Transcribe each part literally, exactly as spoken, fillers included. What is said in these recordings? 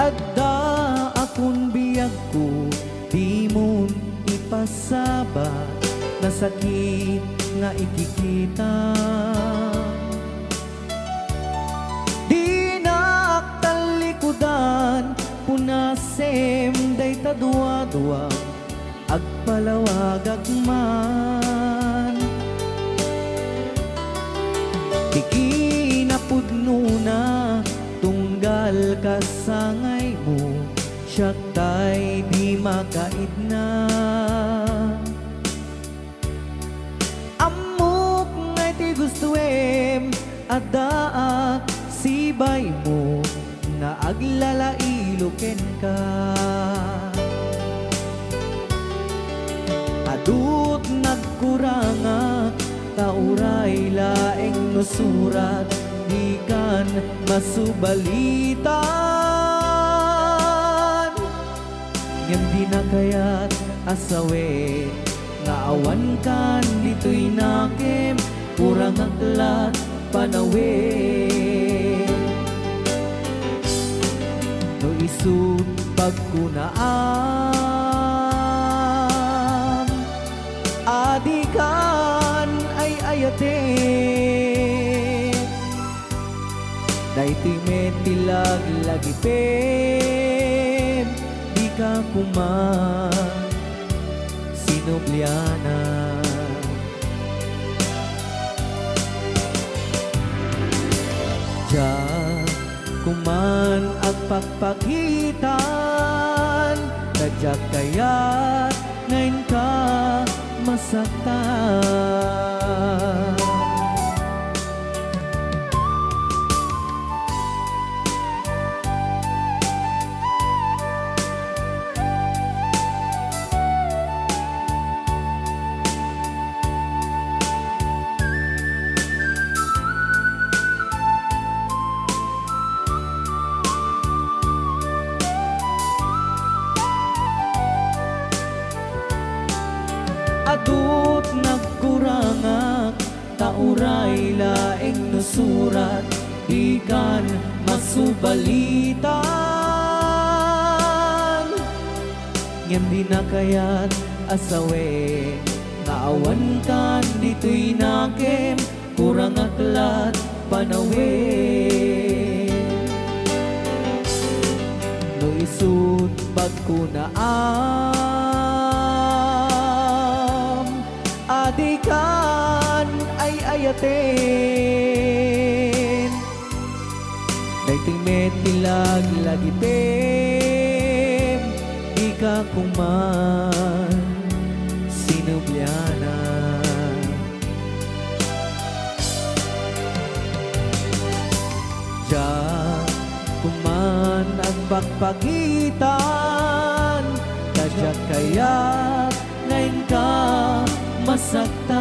Adda akon biagko, dimon ipasaba, nasakit nga ikikita. Dinak tallikudan, punasem dayta duadua, agpalawagak man. Ti kinapudnona, tunggal kasangaymo, siak tay di makaidna. Ammok nga iti gustoem, addaak sibaymo nga aglalailo kenka. Adut nagkurangak, ta uray laeng no surat, dikan masubalitan. Ngem dina kayat a sawen nga awankan ditoy nakem, kurangak lat panawen. No isut' pagkunaam a dikan ay-ayaten, daytoy met ti laglagipem, dika koma sinublianan. Diak koman agpakpakitan, ta diak kayat nga inka masaktan. Adut nagkurangak, ta uray laeng no surat, dikan masubalitan. Ngem dina kayat a sawen nga awankan ditoy nakem, kurangak lat panawen. No isut' pagkunaam a dikan ay-ayaten, daytoy met ti laglagipem, dika koman sinublianan. Diak koman agpakpakitan, ta diak kayat nga inka masaktan.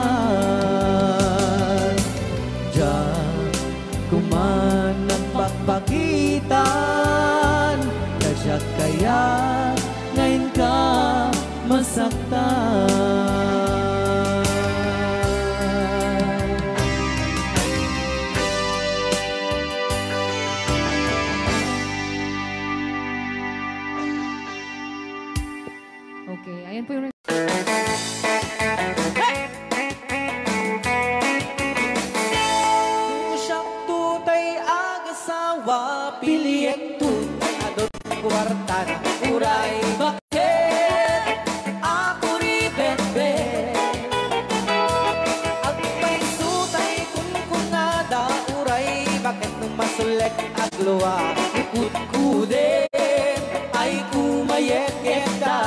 Diak koman agpakpakitan, ta diak kayat nga inka masaktan. Okay, ayan po yung Siak to tay agasawa, piliek to tay adun kuartana, uray baket a kuribetbet. Agpayso tay kunkunada, uray baket no masulek. Aglua, kudkuden, ay kumayeketa.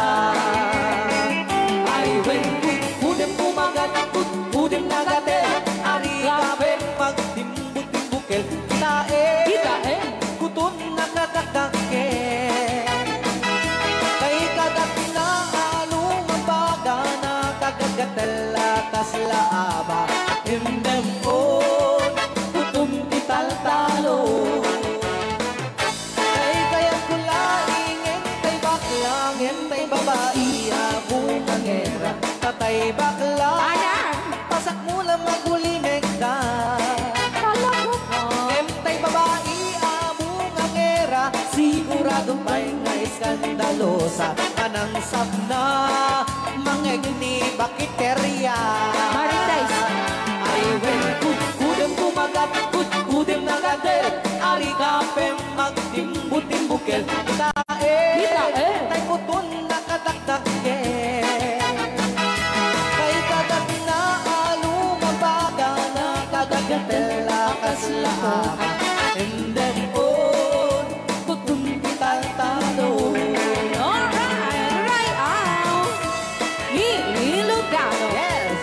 Ay wen, kudkudem kumagat, kudkudem nagatel, ari kapen magtimbutimbukel. Kitaem, kitaem, kuton nakadakdakkel. Kay kadatna a lumambaga, nakagagatel a kasla aba, indem-on, kuton ti taltalo. Ay, kayatko laeng ngem tay bakla, ngem tay babai a bungangera. Ta tay bakla, Ana? Pasakmo la magulimekda. Talaga ba? Ngem tay babai a bungangera, sigurado pa Iskandalosa, manangsapna, mangegni bakiteria. Marites. Ay wen, kudkudem bumagat, kudkudem nagatel, ari kapen magtimbutimbukel. Kitaem. Kitaem. Tay kuton nakadakdakkel. Kay kagatna a lumabaga, nakadakkel a kasla. Endem on, kuton ti taltalo. Alright, right out. Ni Ilocano. Yes.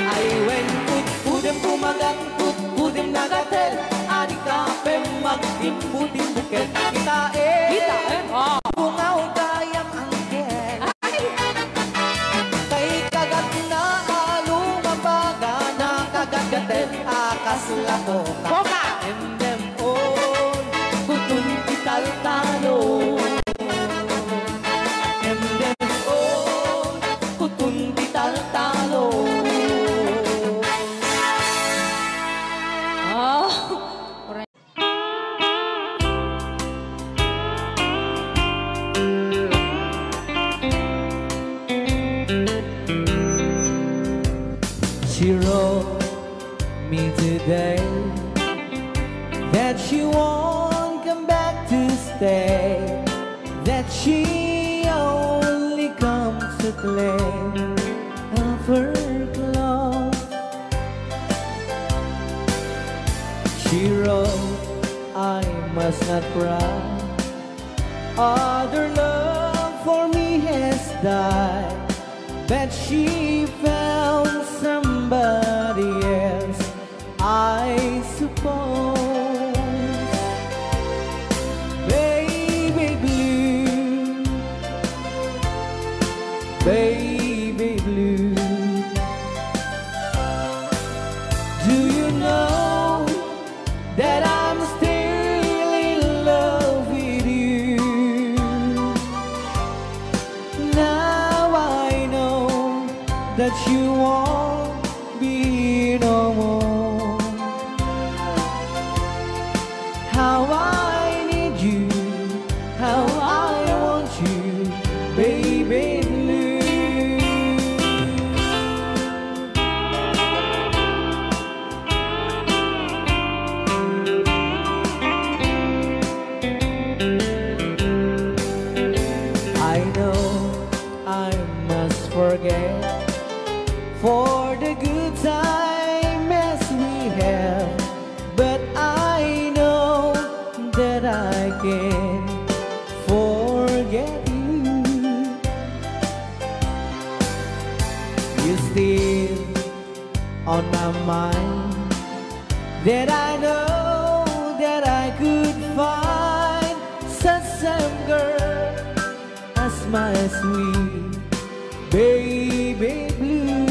Ay wen, kudkudem bumagat, kudkudem nagatel, adi kapen magtimbutimbukel. Kitaem. Kitaem, ah. Bungaw gayam angkel. Ay. Tay kagatna a lumabaga, nakagatgatel a kasla koka. Koka. Endem on, kuton ti taltalo. Endem on, kuton ti taltalo. Ah, She wrote me today that she won't come back to stay, that she only comes to play of her clothes. She wrote, "I must not cry. Other love for me has died, but she found somebody else, I suppose." Baby blue, baby blue, do you know that I'm still in love with you? Now I know that you won't be here no more. How I need you, how I want you, baby blue. I know I must forget for the good time as we have, but I know that I can forget you. You still on my mind, that I know that I could find such same girl as my sweet baby blue,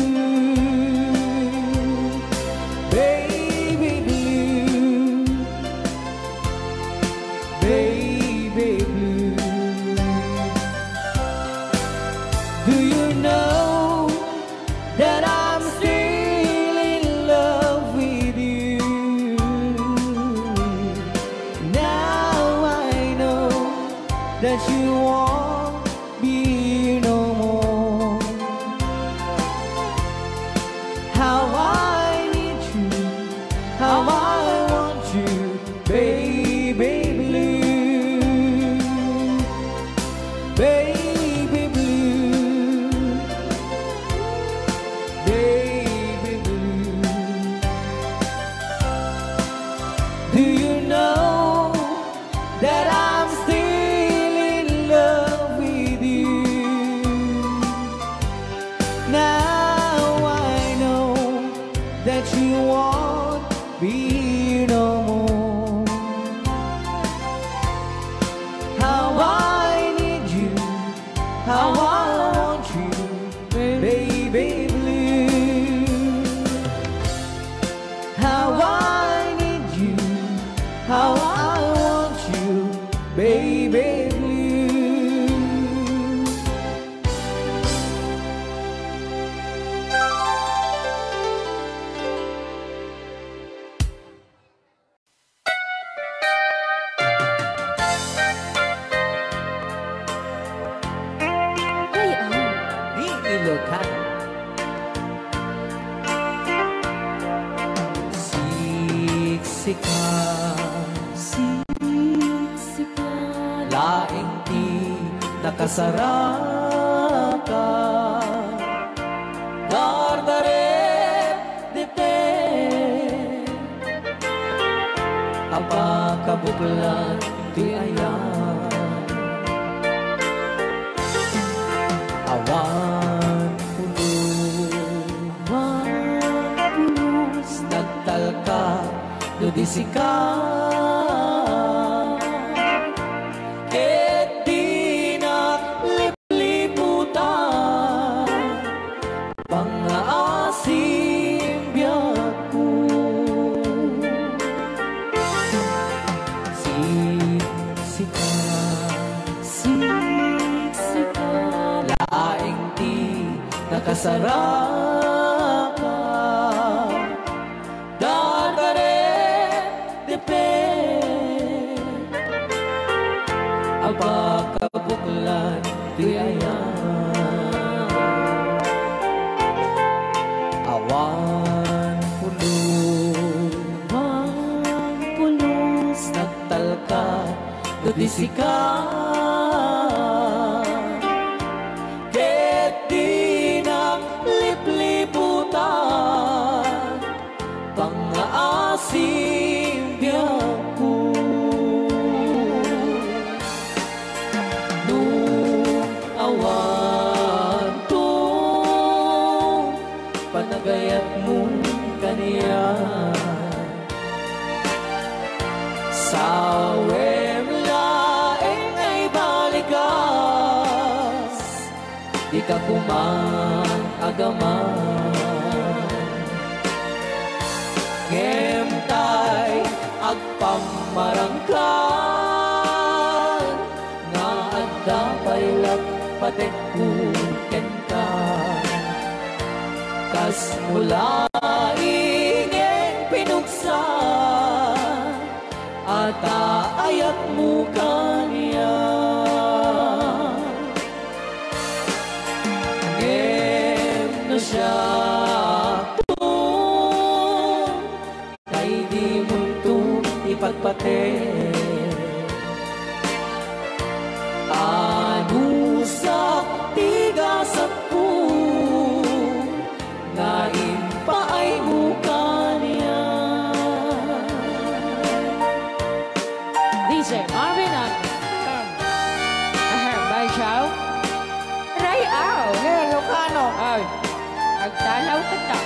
baby blue, baby blue. Do you know that I'm still in love with you? Now I know that you won't be here no more. How I need you, how I want you, baby blue, baby blue, baby blue. Do you know that I'm still in love with you? Now I know that you won't be here no more. How I need you, how I want you, baby blue. How I need you, Sika, sika, laeng ti nakasaraka. Dardarep dete a pakabuklan ti ayat. Awan pulos, awan pulos, nagtalka no di sika. Ket dinak lipliputan, pangngaasim biagko. Si, sika, si, sika, laeng ti nakasaraka. Dardarep depet a pakabuklan ti ayat. Awan pulos, awan pulos, nagtalka no di sika. Ket dinak lipliputan, pangngaasim biagko. No awanto panagayatmo kaniak, sawem laeng nga ibalikas. Dika koma agaman. Ngem tay agpammarangkan nga adda pay la patekko kenka. Kasmo laeng pinugsa a taayatmo kaniak. Ngem no siakto, tay dimonto ipatpateg. Anusak ti gasatko nga impaaymo kaniak. D J Marvin ang Ahem, by Jao. Ray Au. Ilocano. Ay, agtalaw ka ta.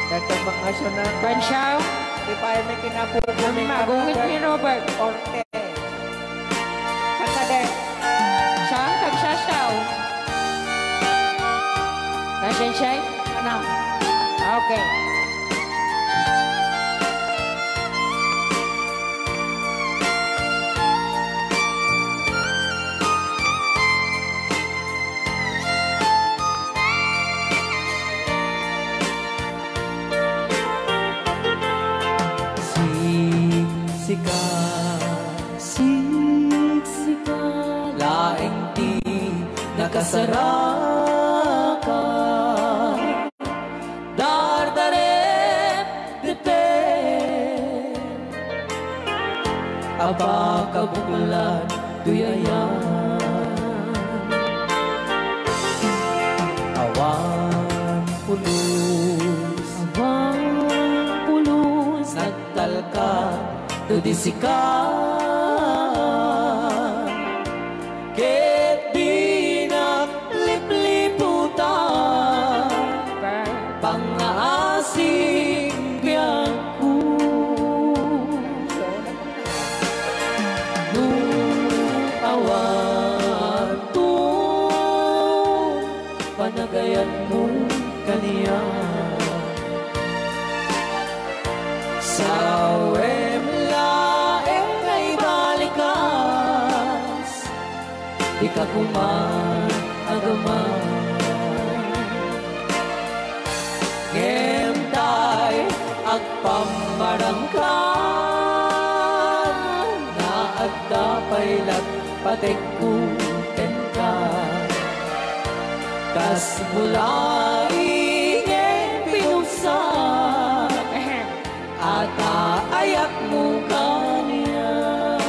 Dagdag mga aso na. Bansyaw. Di pa ay may kinapupo ni Ang magungit ni Robert. Orte. Kakade. Saan? Kagsasaw. Kasensyay? Ano? Okay. Siksika, siksika, laeng ti nakasaraka. Dardarep depet a pakabuklan toy ayan. Awan pulos, awan pulos, nagtalka no di sika. Ket dinak lipliputan, pangngaasim biagko. No awanto panagayatmo kaniak, sawem laeng nga ibalikas, dika koma agaman. Ngem tay agpammarangkan nga adda pay la patekko kenka. Kas bulaing ken pinugsa, aayakmo kaniak.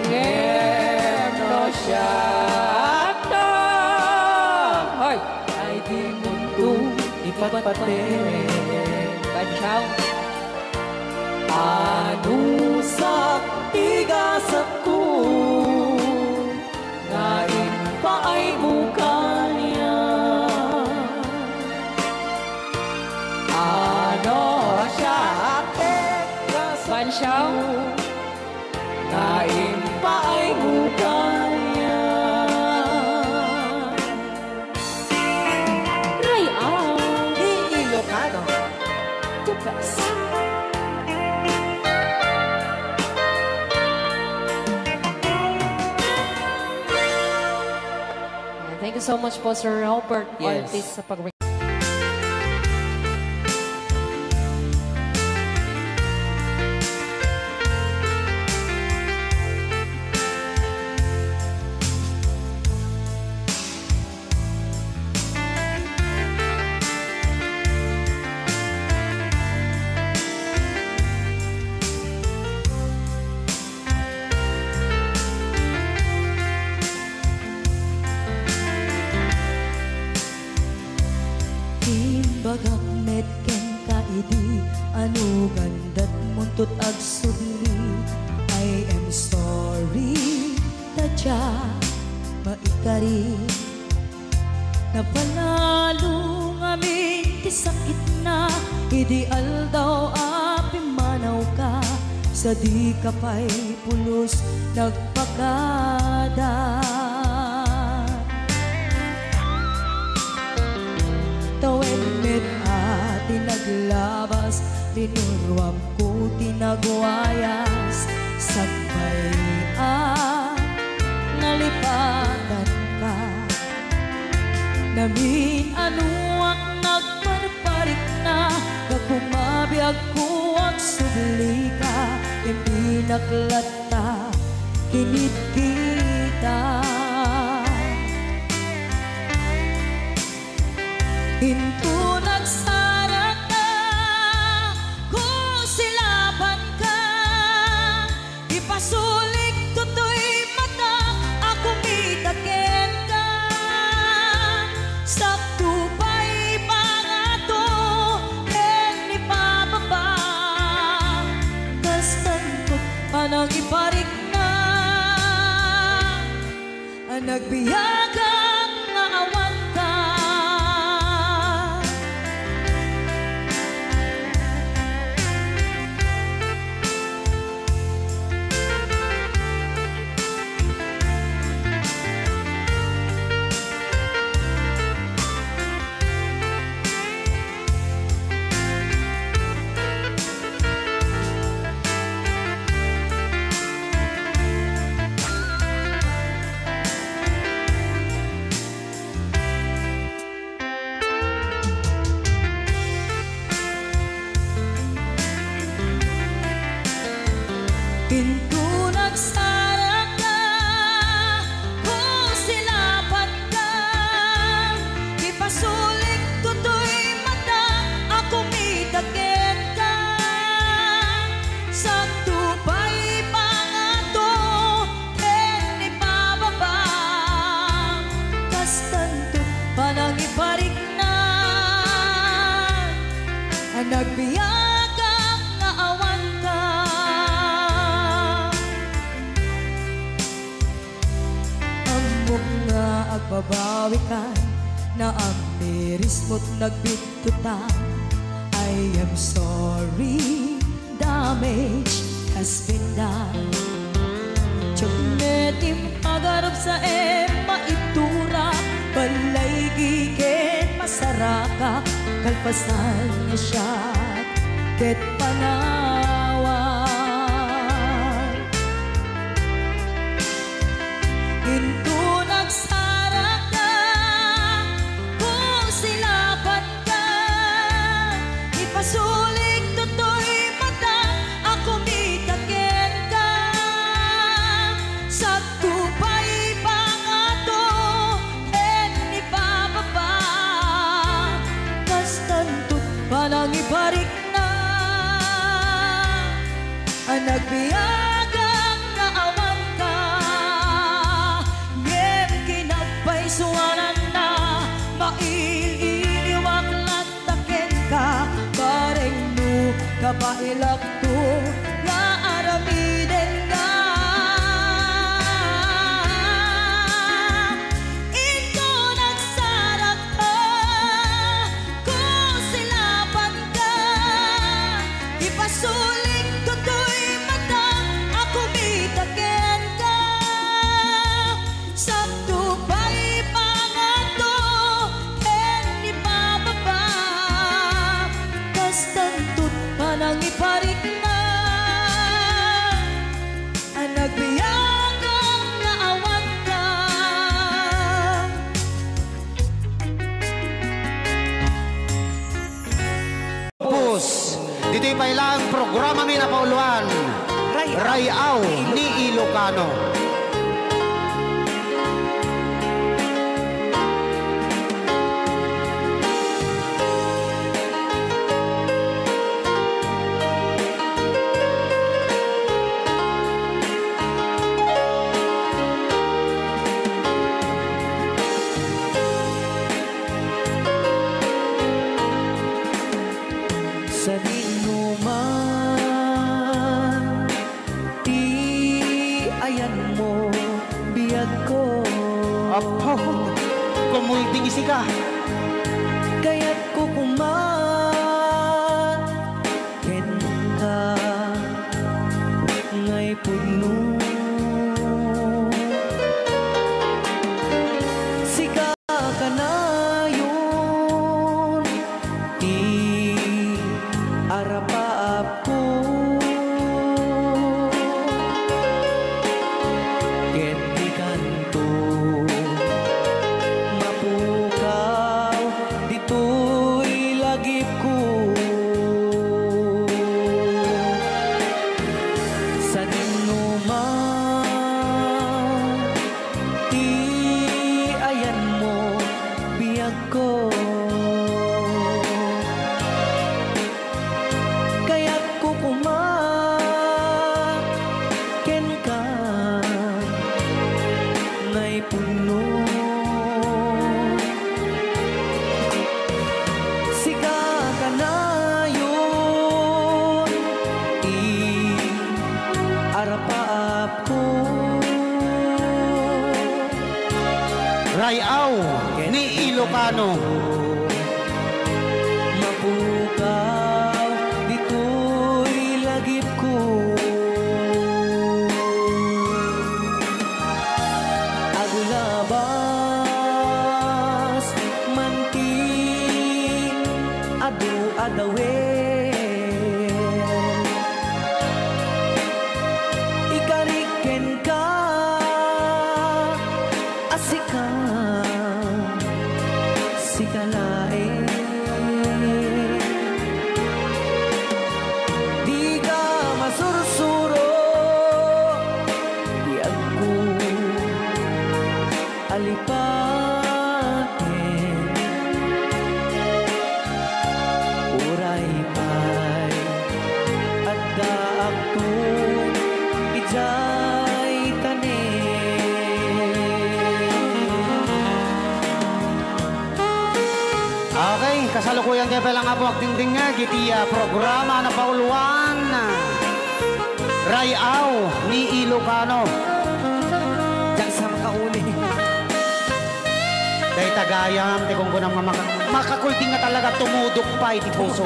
Ngem no siak ta, hoy, ay di mundo ipatpateg. Bansiaw. Anusak ti gasatko nga impaaymo kaniak. Ano siak ket gasatko. Bansiaw. Nga impaaymo kaniak. Ray-an. Ilocano. The best. Thank you so much po, Sir Robert Yes. Ortiz, sa pag- Imbagak met kenka idi, ano gandat muntot agsubli. I am sorry, ta diak maikari. Napanalo ngamin ti sakitna idi aldaw a pimmanawka, sa dika pay pulos nagpakada. Tawen met a ti naglabas, linuruamko ti nagwayas, sakbay a nalipatanka. Namin-anoak nagparparikna, gapu mabiagko agsublika, ken binaklat ta kinitkitak. Inton agsaraka, kusilapanka, ipasulik toy mata a kumita kenka. Sakto pay pangato ken ipababa, kastanto panangiparikna a nagbiagak nga awanka. Inton agsaraka, kusilapanka, ipasulik toy mata a kumita kenka. Sakto pay pangato ken ipababa, kastanto panangiparikna a nagbiagak nga awanka. Ammok nga agbabawikan, naamirismo't nagbittotan. I am sorry, damage has been done. Diak met impagarupsa ken maitura, balaygi ken masarakak, kalpasan nga siak ket panawak. Inton agsaraka, kusilapanka, ipasulik toy mata a kumita kenka. Sakto pay pangato Nagbiagak nga awanka, ngem kinagpaysuananna, mail-iliwak latta kenka, bareng no kabaelakto nga aramidenka. Inton agsarakka, kusilapanka, ipasulik toy mata a kumita kenka. Sakto pay pangato ken ni Pababa, kastanto't panangiparikna a nagbiagak nga awanka. Pus, ditoy pay laeng programami a napauluan, Ray-aw Ray-aw ni Ilocano. Sadino man ti ayanmo, biagko. Apo, kumulting isika. Kayatko koma kenka ngay pudno. Sika kanayon ti arapaapko. Ket dikanto mapukaw ditoy lagipko. Sadino man ti ayanmo, biagko. Kayatko koma kenka ngay pudno. Sika kanayon ti arapaapko. Ray-aw ni Ilocano. Mapukaw ditoy lagipko. Aglabas man ti adu a dawel. Ikarik kenka a sika, sika laeng. Dika masursuro, biagko, alipaten. Uray pay addaakto idiay tanem. Okay, kasalukuyan tayo pala nga po agdingdingag iti, ah, programa na pauluan, ah, Ray-aw ni Ilocano. Diyan sa makauli. Dayta gayam ti kunkunam nga maka-, makakulting nga talaga tumudok pay ti puso.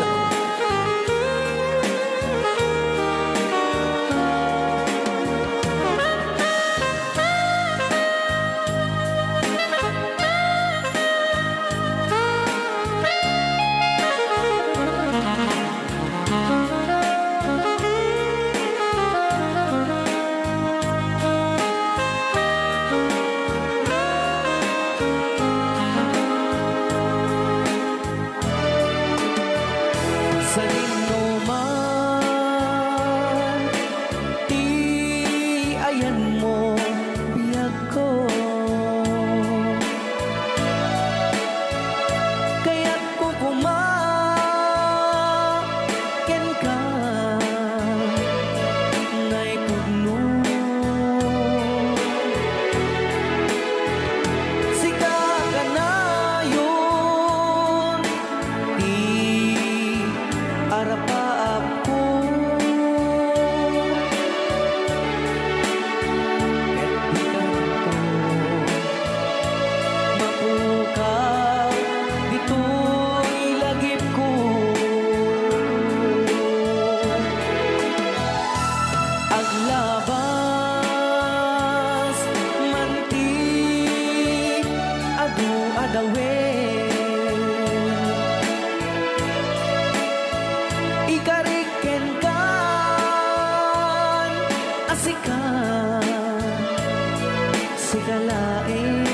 Sika laeng,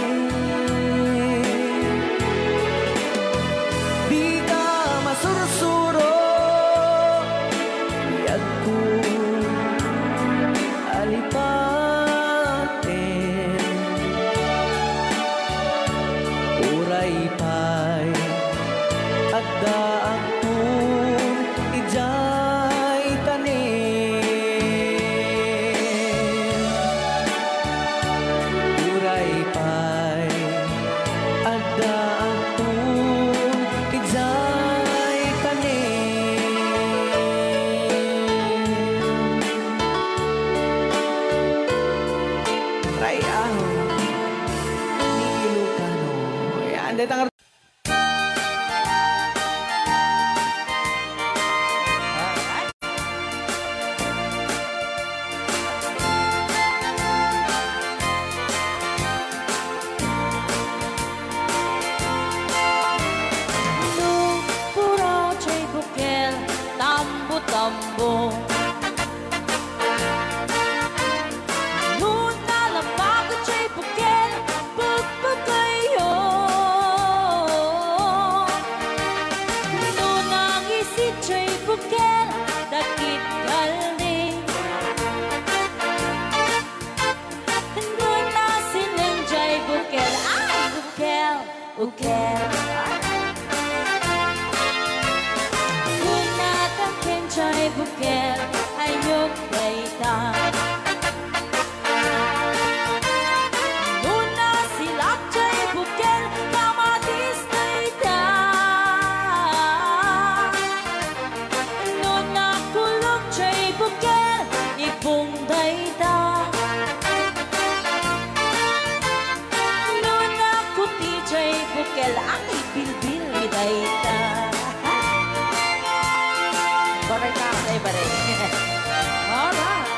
dika masursuro, biagko a lipaten. Uray pay addaakon idiay tanem. Uray pay addaakon idiay tanem. Rayaw ni Ilocano. Yan, dayta nga No puraw jay bukel, tambo-tambo. No nalabag jay bukel, pagpagayo. No nangisit jay bukel, dakit kaldi. No nasileng jay bukel, ay, bukel, bukel. No natangken jay bukel, ayok dayta. No nasilak jay bukel, kamatis dayta. No nakulog jay bukel, ibong dayta. No nakuti jay bukel, ang ibilbil mi dayta. Baray ka, ay, baray. Alright.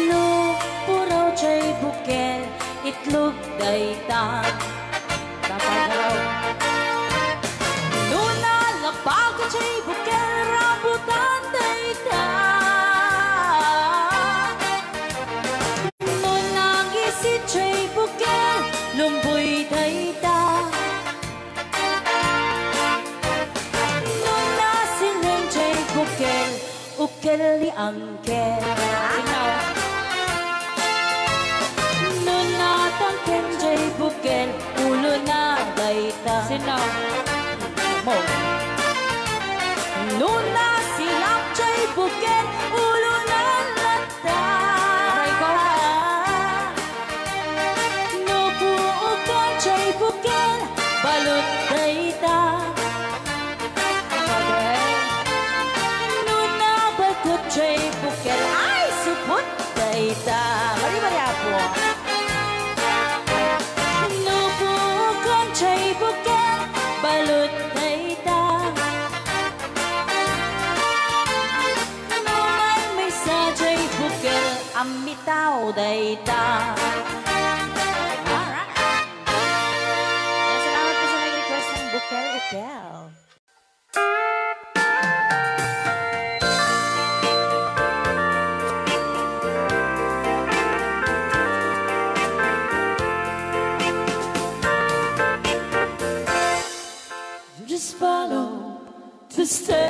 No puraw jay bukel, itlog dayta. Tatagaw. No nalabag jay bukel, rambutan dayta. No nangisit jay bukel, lumboy dayta. No nasileng jay bukel, ukel ni Angkel. Sino? No natangken jay bukel, ulo na dayta. Sino? Mo. No nasilak jay bukel, ulo na latta. Aray ko. No puokan jay bukel, balut dayta. Aray. No nabalkut jay bukel, ay, supot dayta. Bari-bari, Apo. No puokan jay bukel, balut dayta. No maymaysa jay bukel, ammitaw dayta. Alright. Kaya salamat po sa nag-request ng Bukel Ukel. You just follow the stairway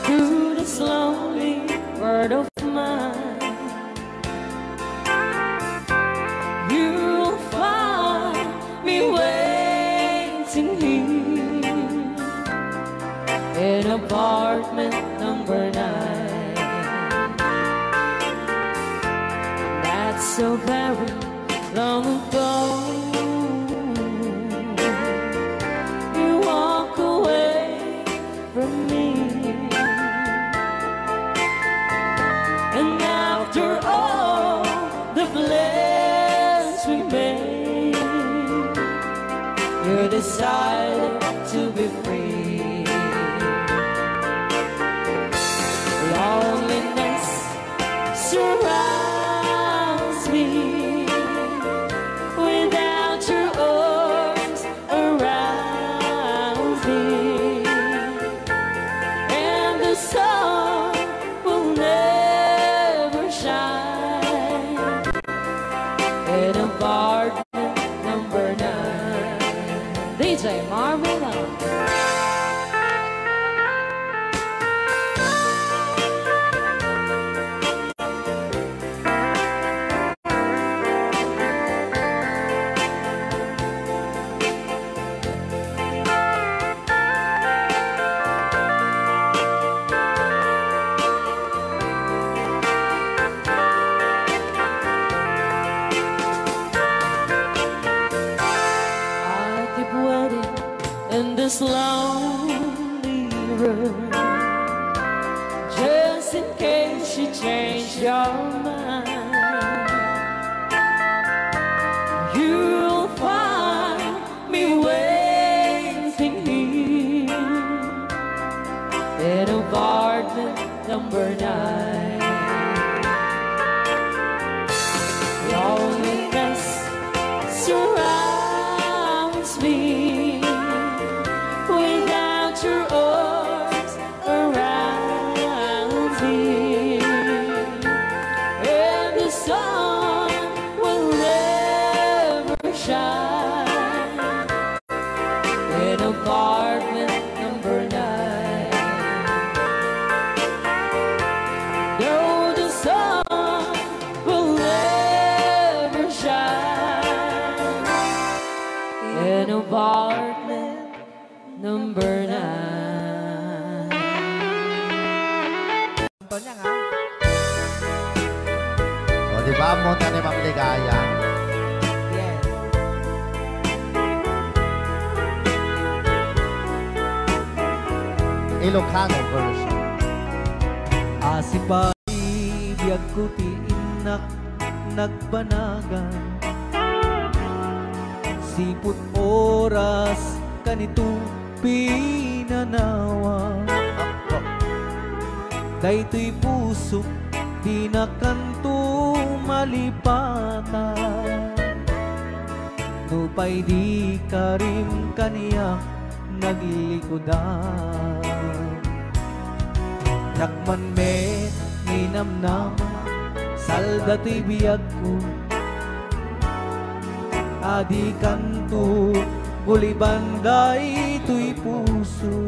through this lonely world of mine. You'll find me waiting here in apartment number nine. That's so very long ago. You walk away from me. And after all, decided to be free. Loneliness surrounds me without your arms around me, and the sun will never shine in apartment number nine. D J Marvin Love. I keep waiting in this lonely room, just in case you change your mind. You'll find me waiting here in apartment number nine. Loneliness surrounds me without your arms around me, and the sun will never shine in apartment number nine. Though the sun will never shine in apartment number nine. Antonia nga. O, di ba, ammota ni Ma'am Ligaya? Yes. Ilocano version. Asipay biagko ti innak nagbanagan. Sipud oras kanito pinanawa. Daytoy pusok, dinakanto malipatan. Nupay di karim kaniak naglikudan. Dakman met ninamnama, salda toy biagko. Adi kanto guliban daytoy puso.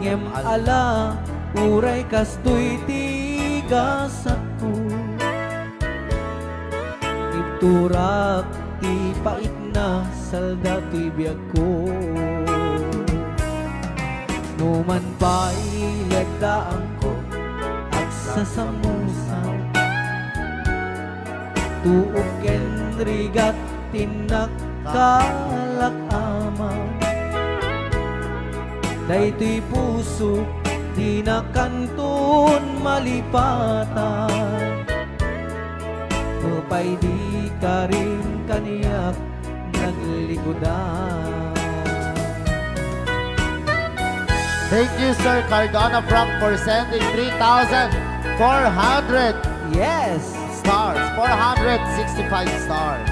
Ngem ala, uray kastoy ti gasatko. Ibturak ti paitna, salda toy biagko. Numan pay lagdaangko, agsasamusaw. Tuok ken rigat ti nakkalak-aman. Daytoy puso, dinakanton malipatan. Nupay di karim kaniak naglikudan. Thank you, Sir Cardona Frank, for sending three thousand four hundred, yes, stars. Four hundred sixty-five stars.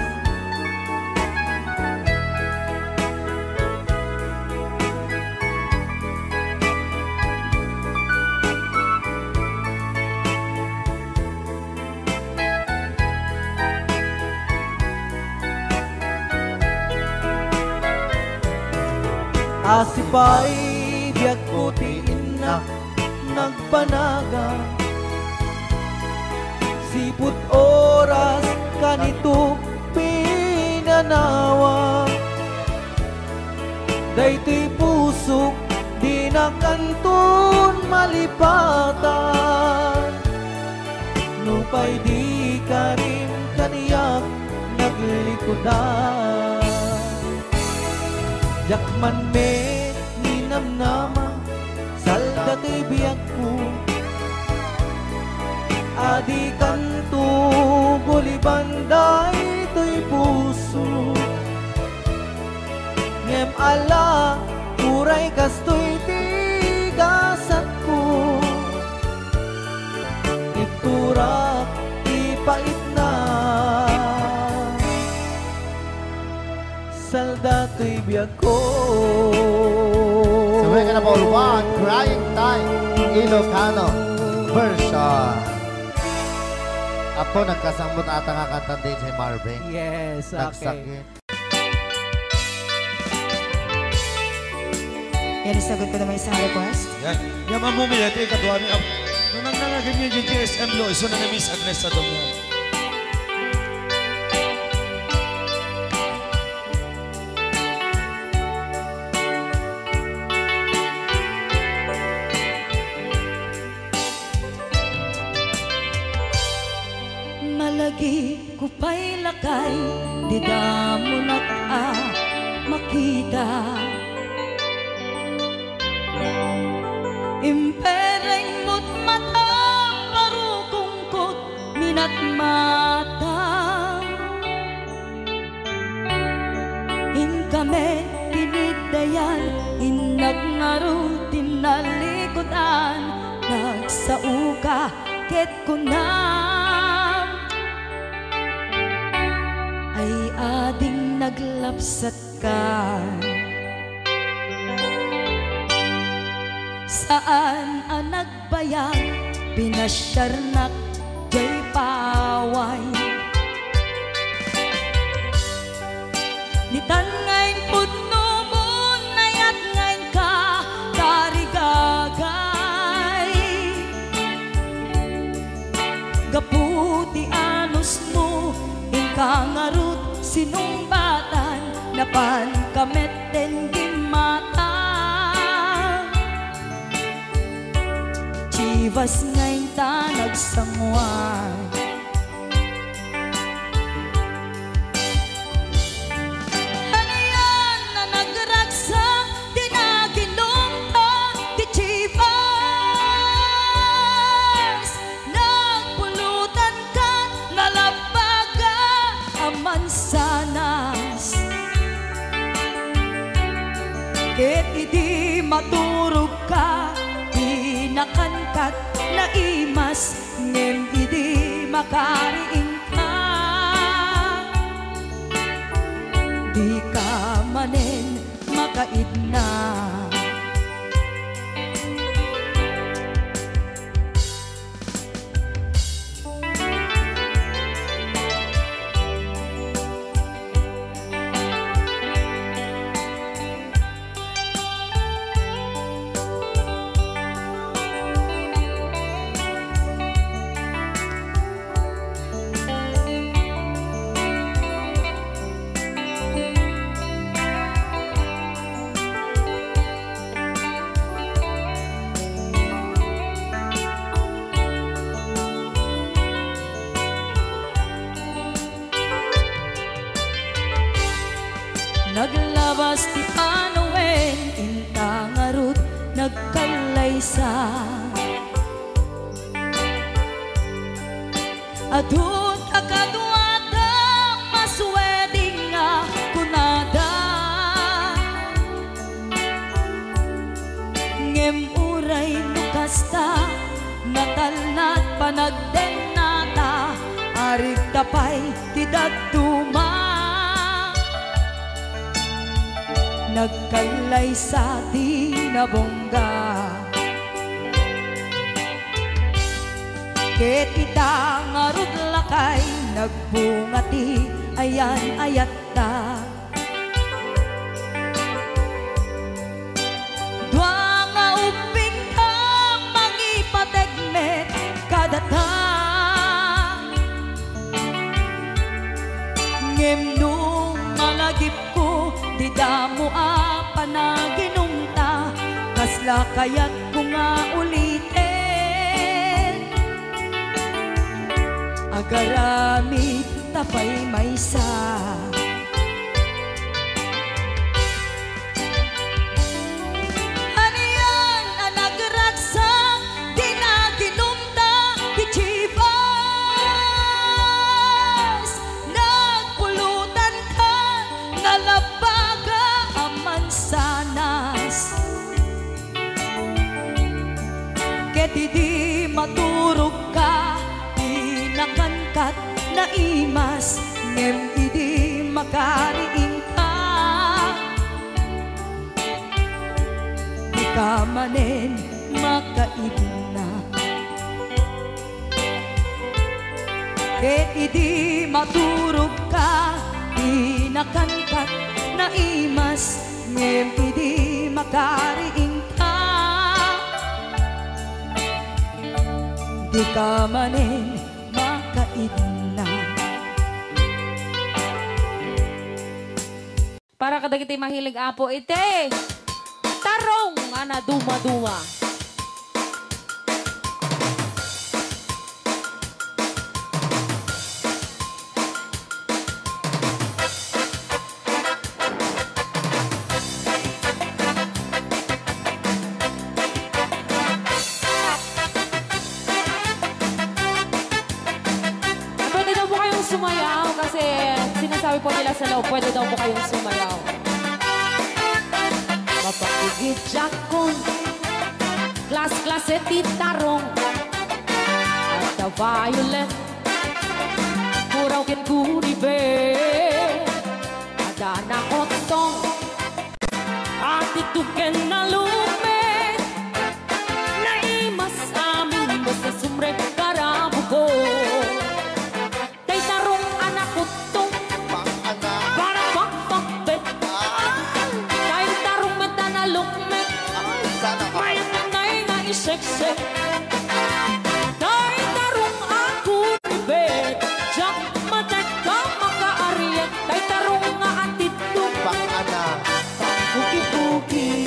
Asipay biagko ti innak nagbanagan. Sipud oras kanito pinanawa. Daytoy pusok, dinakanton malipatan. Nupay di karim kaniak naglikudan. Diak man met ninamnama, salda toy biagko. Adi kanto guliban daytoy puso. Ala, uray kastoy ti gasatko, itturak ti paitna. Salda toy biagko. Subay ka na, Paul Juan, Crying Time, Ilocano version. Apo, nagkasangmot ata nga kanta ni D J Marvin. Yes, okay. Nagsakit. Yan, isagot ko naman isang request. Yan. Yan, Ma'am Mumi, ito ikaduami. Ap-, nung nangnangagin niya yung G S M lo, iso na na Miss Agnes sa Domo. Malagipko pay lakay, di damonak a makita. Impereng mo't mata, parukongko't minatmata. Inkami kiniddayan, innak ngarud ti nalikudan, nagsaoka ket kunam, ay ading naglapsatka. Saan a nag- bayag, pinasiarnak jay paway. Nitan nga impudnomon, nayat nga inka tarigagay. Gapu ti anusmo, inka ngarud sinungbatan, napanka met ti gimmata. Chivas nga inta nagsanguan. Anian a nagragsak ti naginumta ti Chivas. Nagpulutanka, nalabbaga a mansanas. Ket idi maturogka, pinakankat naimas, ngem idi makariingka, dika manen makaidna. Naglabas ti panawen, inta ngarud nagkallaysa. Adun a kaduada, maswedding a kunada. Ngem uray no kasta, natalna ti panagdennata, arigta pay ti dadduma. Nagkallaysa ti nabungga. Ket ita ngarud lakay, nagbunga ti ayan-ayatta. Dua nga ubbingka, mangipateg met kadata. Ngem no malagipko, dida ammo a panaginumta, kasla kayatko nga uliten? Agaramidta pay maysa. Anian a nagragsak ti naginumta ti Chivas? Nagpulutanka, nalabbaga a man Kankat naimas, ngem idi makariingka, dika manen makaidna. Ket idi maturogka, di nakankat naimas, ngem idi makariingka, dika manen makaidna. Para kadagiti mahilig, Apo, iti tarong nga nadumaduma. Pwede daw po kayong sumayaw kasi sinasabi po nila sa loob, pwede daw po kayong sumayaw. Mapakigidjakon, klas-klase ti tarong. Adda violet, puraw ken guribe. Adda nakottong, atitog ken nalukmek. Naimas amin basta sumrek karabuko. Tay tarong a nakottong, para pakpakbet. Tay tarong met a nalukmek. Mayat nay nga iseksek. Tay tarong a kuribet, diak matekka makaariet. Tay tarong nga atitog, pangbukibuki.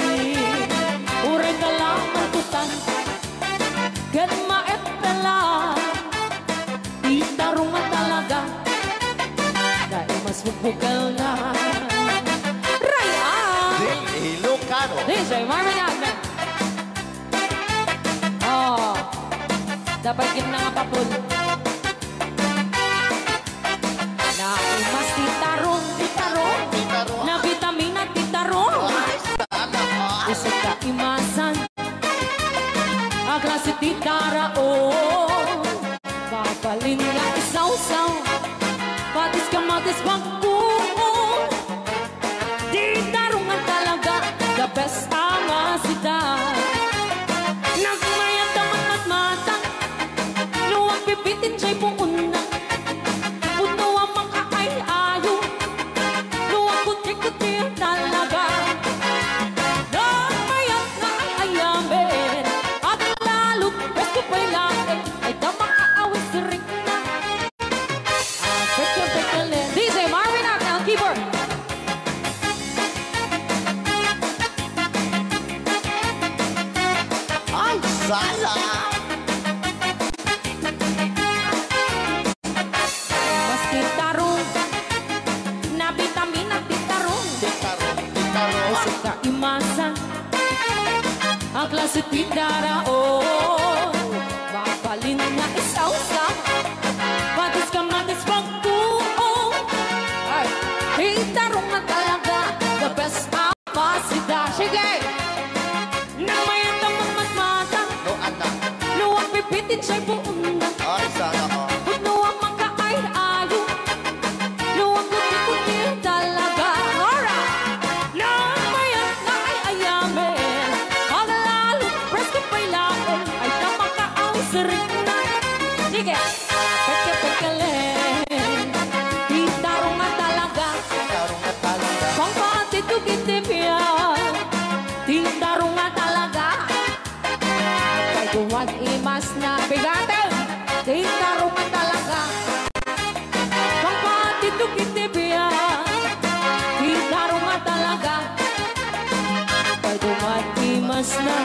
Uray ka la maikutan ken maeppelan. Ti tarong a talaga, naimas mo bukel na. Ray-am! Ding Ilocano. D J Marvin Agna. Oh, dapat gid na nga papul. Naimas ti tarong, ti tarong. Ti tarong. Nabitamina ti tarong. Ay, sana all. Isut ka imasan. A klase ti taraon. Mabalin nga isawsaw. Patis kamatis pagkuon. Ti tarong a talaga, the best a masida. Nagmayat a matmatmata, no agbibitin jay puonna. Pudno a makaay-ayo, no agkuti-kuti talaga. Nagmayat nga ay-ayamen, aglalot, presko pay laeng, ay da makaawis rikna. Ah, pekeng-pekeng. D J Marvin Agna, keyboard. Ay, sala! Mas ti tarong, nabitamina ti tarong. Ti tarong, ti tarong. Isut ka imasan. A klase ti taraon, mabalin nga isawsaw. Patis kamatis pagkuon. Ay, ti tarong a talaga, the best a masida. Sige! Nagmayat a matmatmata. No, anak. No agbibitin jay puonna. Ay, sana all. Pudno a makaay-ayo. No agkuti-kuti talaga. Alright! Nagmayat nga ay-ayamen, aglalot, presko pay laeng, ay da makaawis rikna. Sige. Pekeng-pekeng. Ti tarong a talaga. Ti tarong a talaga. Pangpaatidto iti biag. Ti tarong a talaga. Kay duman imas na bigaten. Ti tarong a talaga. Pangpaatidto iti biag. Ti tarong a talaga. Kay duman imas na.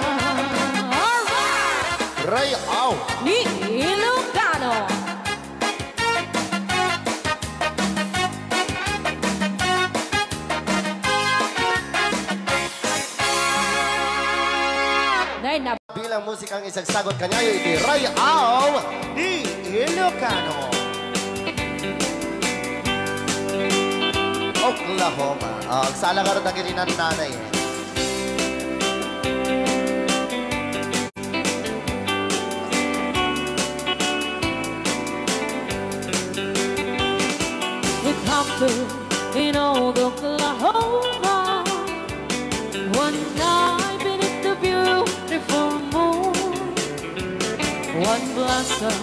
Alright! Ray-am ni Ilocano. Nay, na- Bilang musikang isagsagot kaniayo iti Ray-am ni Ilocano. Oklahoma. Ah, agsala ngarud dagiti nannanay. Up there in old Oklahoma, one night beneath the beautiful moon, one blossom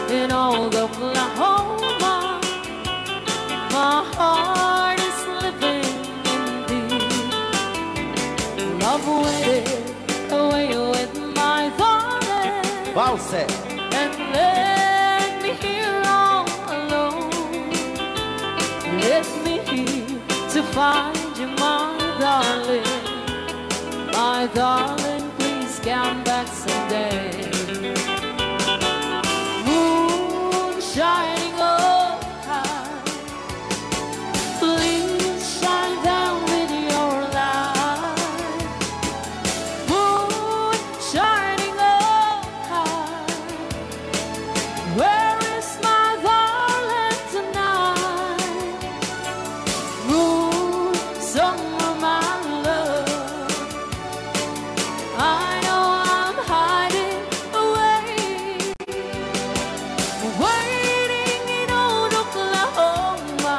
in old Oklahoma, my heart is living indeed. Love waited away with my darling. Bounce it. And left me here all alone. Left me here to find you, my darling. My darling, please come back someday. Moon shining overhead, please shine down with your light. Moon shining overhead, where is my darling tonight? Moon, somewhere, my love, I know I'm hiding away. Waiting in old Oklahoma.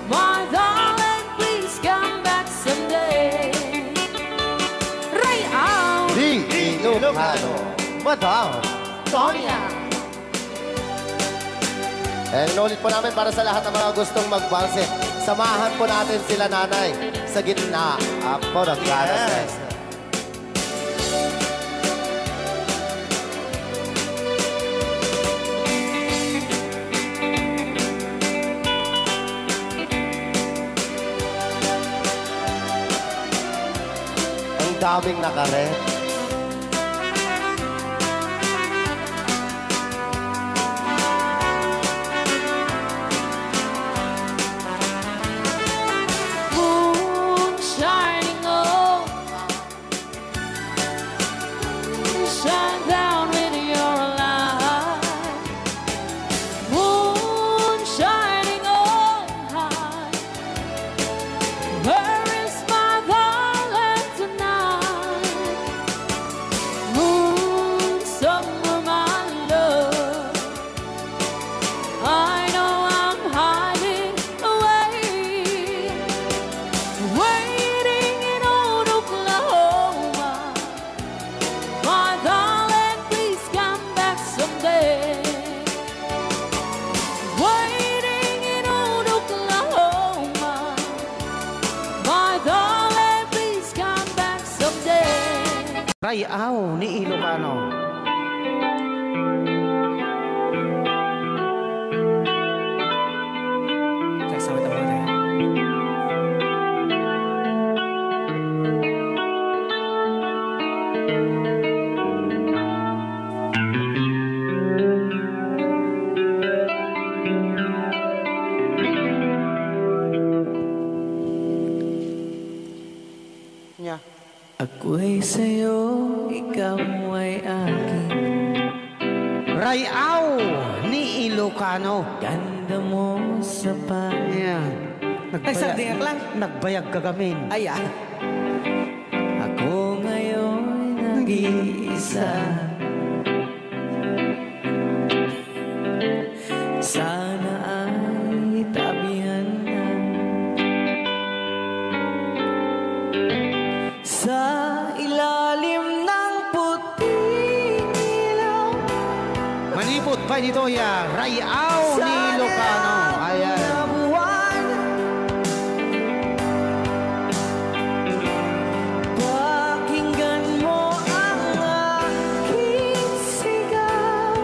My darling, please come back someday. Ray-aw. Di Ilocano. Madam Tonya. Eh, inulit po namin para sa lahat ng mga gustong magbanse. Samahan po natin sila, Nanay, sa gitna. Apo, nagkakalas na. Yes. Ang daming nakaret. Moon shining on, shine down with your light. Moon shining on high. Where is my darling tonight? Moon, somewhere, my love, I know I'm hiding away, waiting in old Oklahoma. My darling, please come back someday. Waiting in old Oklahoma. My darling, please come back someday. Ray-aw ni Ilocano. Check, sa mata mo, te. Nya. Ako'y sa'yo, ikaw ay akin. Ray-aw ni Ilocano. Ganda mo sa pa- Ayan. Ay, nagbayag, sardingak lang. Nagbayag ka gamin. Ay, ah. Ako ngayon nag-iisa. Sana ay tabihan na sa ilalim ng puting ilaw. Manipod pa dito ya, Ray-aw ni Ilocano. Ayan. Pakinggan mo ang aking sigaw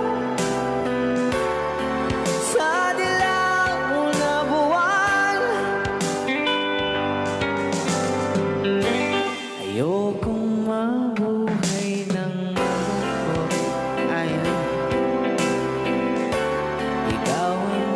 sa dilaw na buwan. Ayokong mabuhay ng malungkot. Ayan. Ikaw ang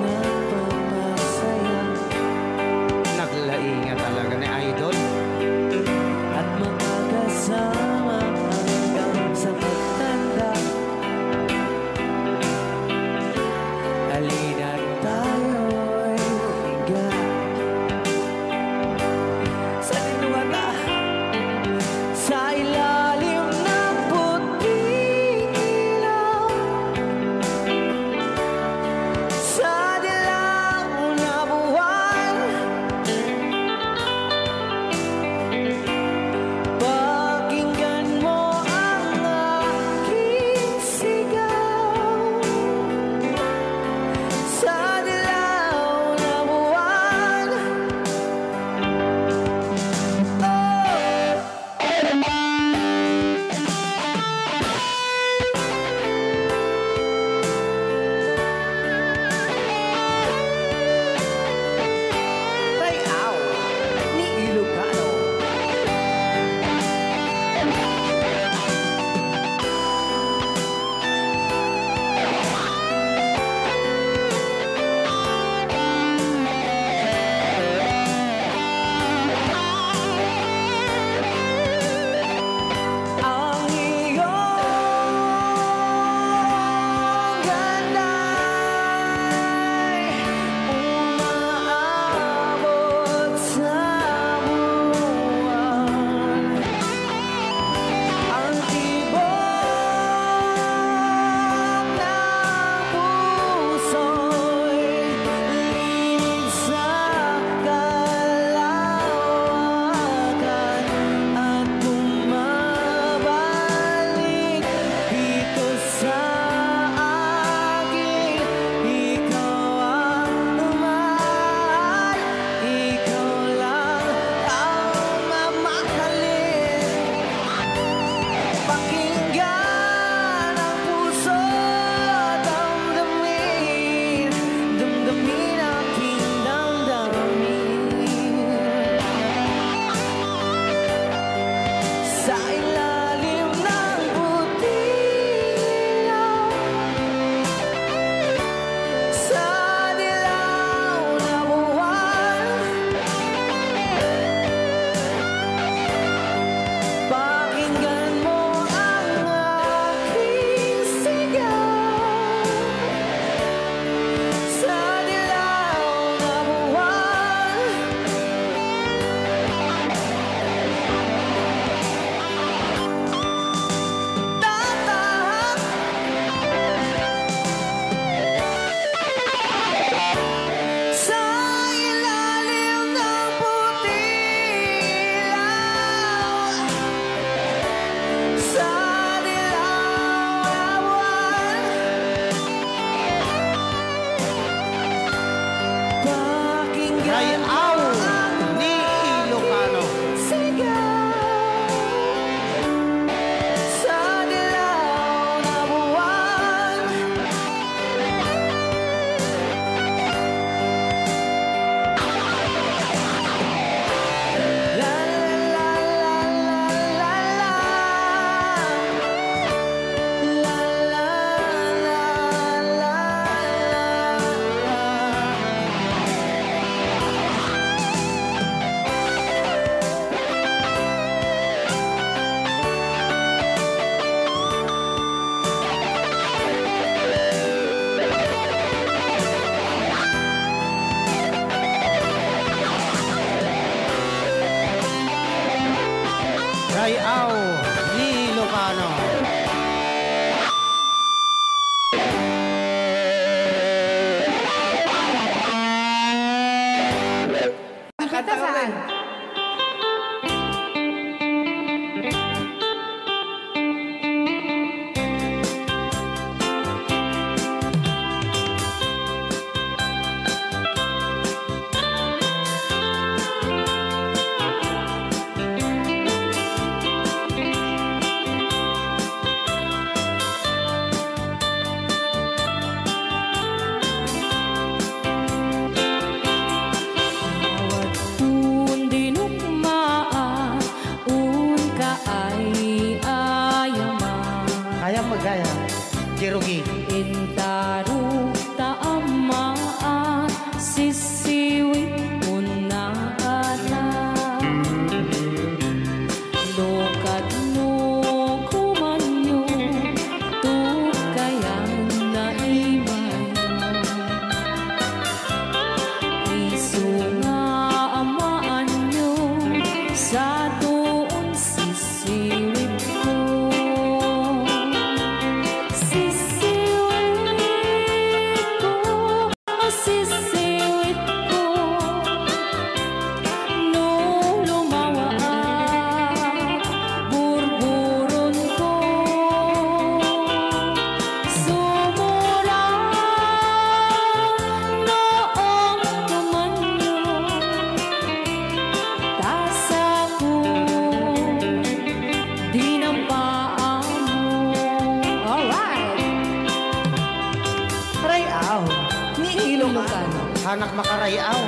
Ni Ilocano. Hanak makaray-aw.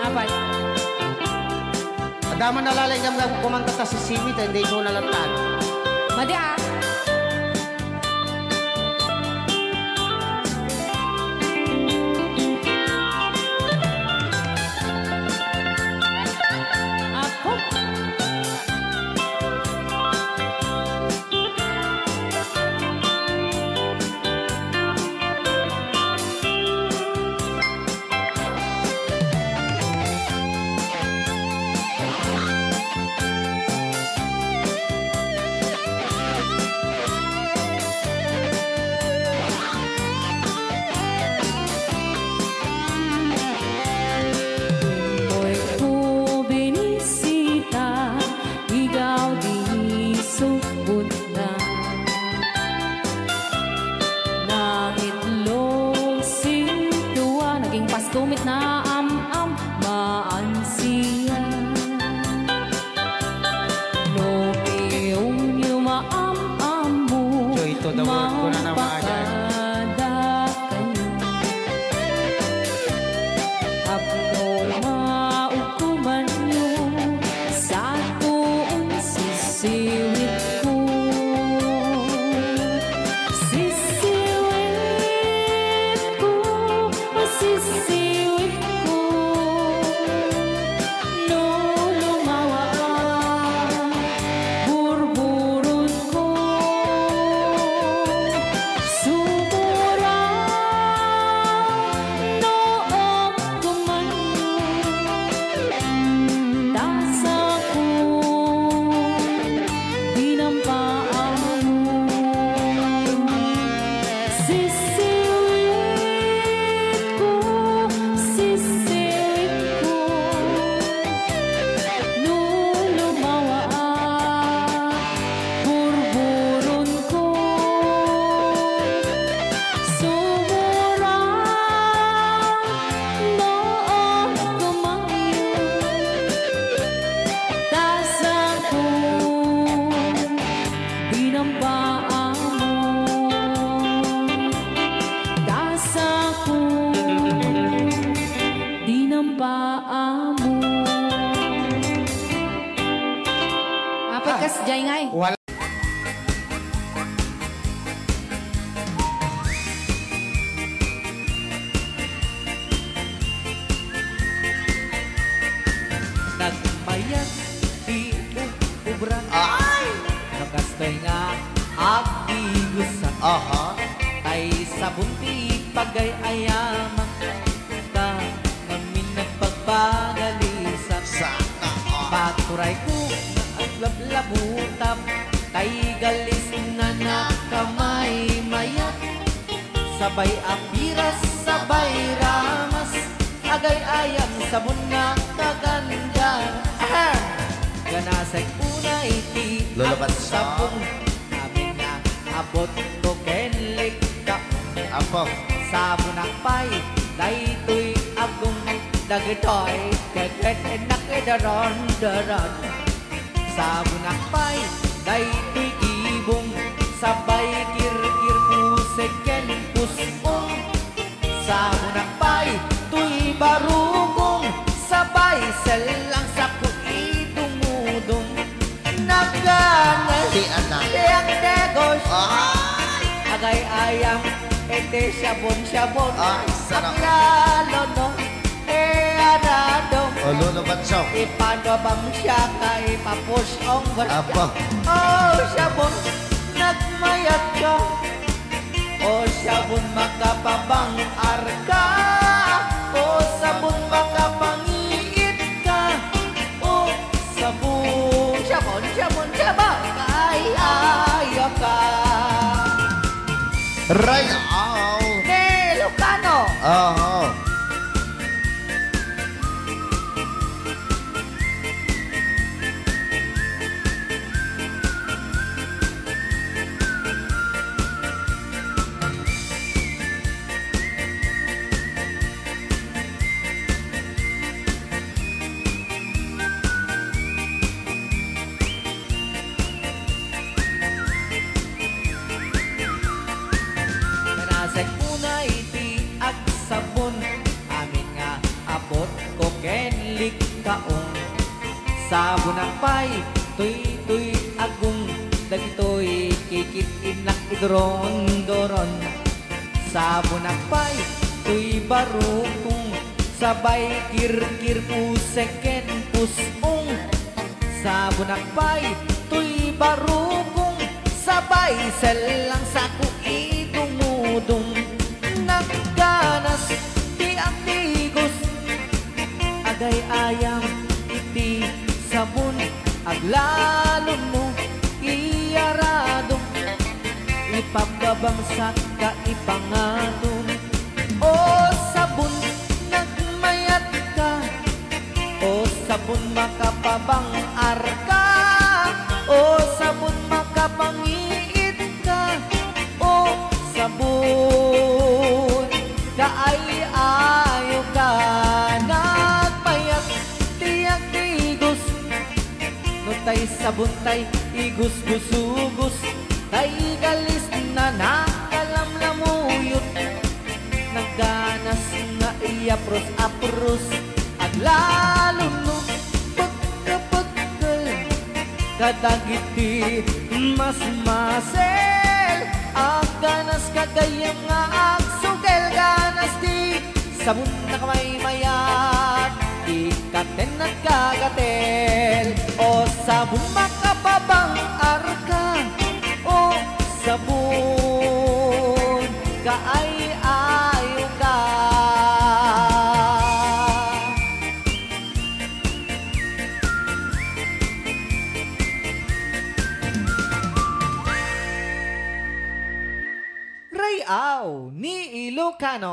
Apay. Adda man nalalaing gamgam kumanta ta sisiwit, hindi iso na lang tan. Madi, ah. Apo. Moy ko binisita, igaw di subot na. Nangitlog sintua, naging pasto met na am-am, maansiya. No piyong yo maam-ammo, Joy to the world, kuna na, mga dad. Mangpakada kayo. Tapno maukoman yo, satoon sisiwit ko. Sisiwit ko, sisiwit ko. No lumawa, burburot ko. Sumura, no agkuman. Tasakon, dinampaamon. Sisiwit ko, sisiwit ko. No lumawa, burburot ko. Sumura, no agkuman. Tasakon, dinampaamon. Tasakon, dinampaamon. Apat kas jay ngay. Wala. Nagmayat ti ub-, ubra. Ay! No kastoy nga agigusa. Aha. Tay sabon ti pagay-ayama. Ta ngamin nagpagpagalisan. Sana all. Paturay ko nga aglablabutap. Tay galis na nakamaymayat. Sabay a piras, sabay ramas, agay-ayam sabon nga kaganda. Ahem! Ganasek unay ti Lolo Batso. Agsabong, amin nga abot ko ken likta. Apo. Sabonak pay, daytoy agong dagitoy, keket enak idaron-daron. Sabonak pay, daytoy gibong, sabay kirkir, pusek ken pus-ong. Sabonak pay, toy barukong, sabay sellang, sako idumudong. Nagana ti anak. Ti agdegos. Ay! Agay-ayam, iti sabon-sabon. Ay, sarap. Aglalo no. E, arado. O, Lolo Batso. Ipanobang siya ka ipapusong. Apa? O, sabon, nagmayat ka. O, sabon, makapabang-ar ka. O, sabon, makapangiit ka. O, sabon. Sabon, sabon, sabon. Ay, ayo ka. Right on. Ni Lucano. Oo. Nasek unay ti kaong. Sabonak pay, toy, toy, agong, dagitoy kikit-innak iduron-duron. Sabonak pay, toy, barukong, sabay kirkir puseken pusong. Sabonak pay, toy, barukong, sabay sellang sako idumudong. Nagganas ti agdigos, agay-ayam iti sabon, aglalon mo, iyaradom, ipababangsak ka ipangatom. O sabon, nagmayat ka. O sabon, makapabang-ar ka. O sabon, makapangiit ka. O sabon, kaay-ayo ka. Nagmayat ti agdigos. No tay sabon tay igusgusugus, tay galis na nakalamlamuyot. Nagganas nga iyapros-apros, aglalon no pekkel-pekkel kadagiti masmasel. Agganas ka gayyem nga agsugel, ganas ti sabon, nakamaymayat, ikaten nagkagatel. O sabon, makapabang-ar ka. O sabon, kaay-ayo ka. Ray-aw ni Ilocano.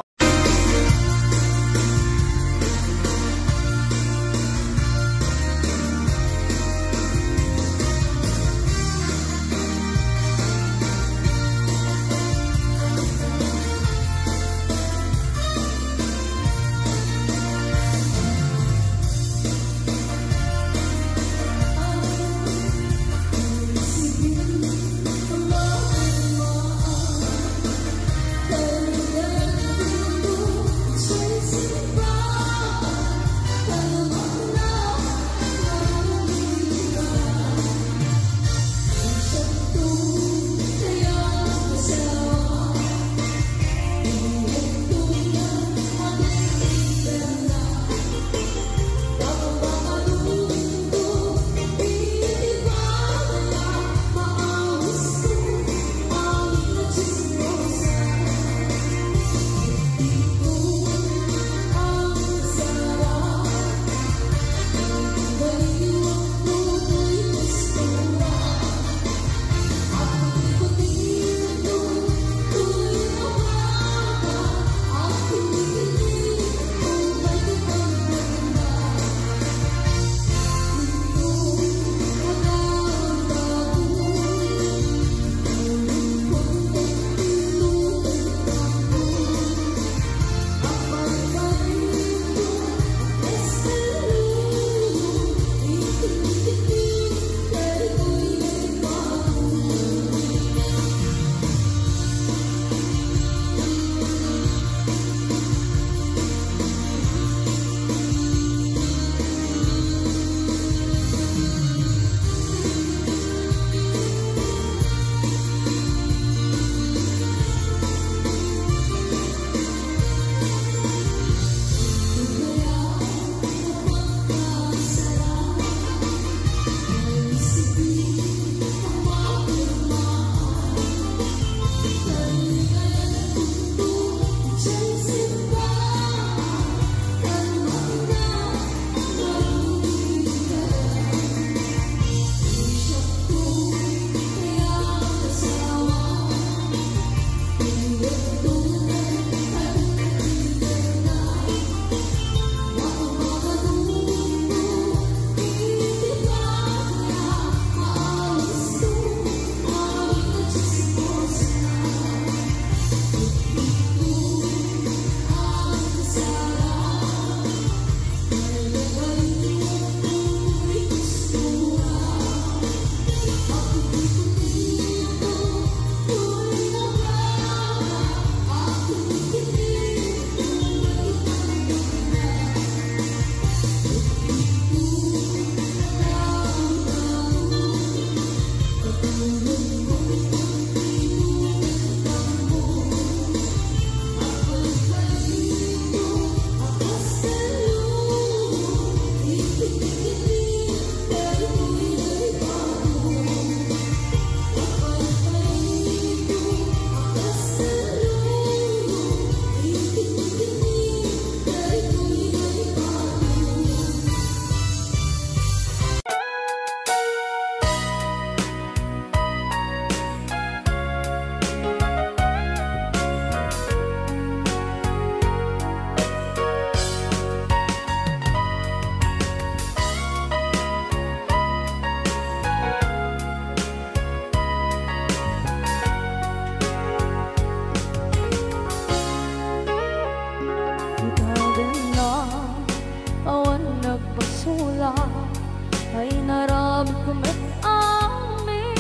Inaramidko met amin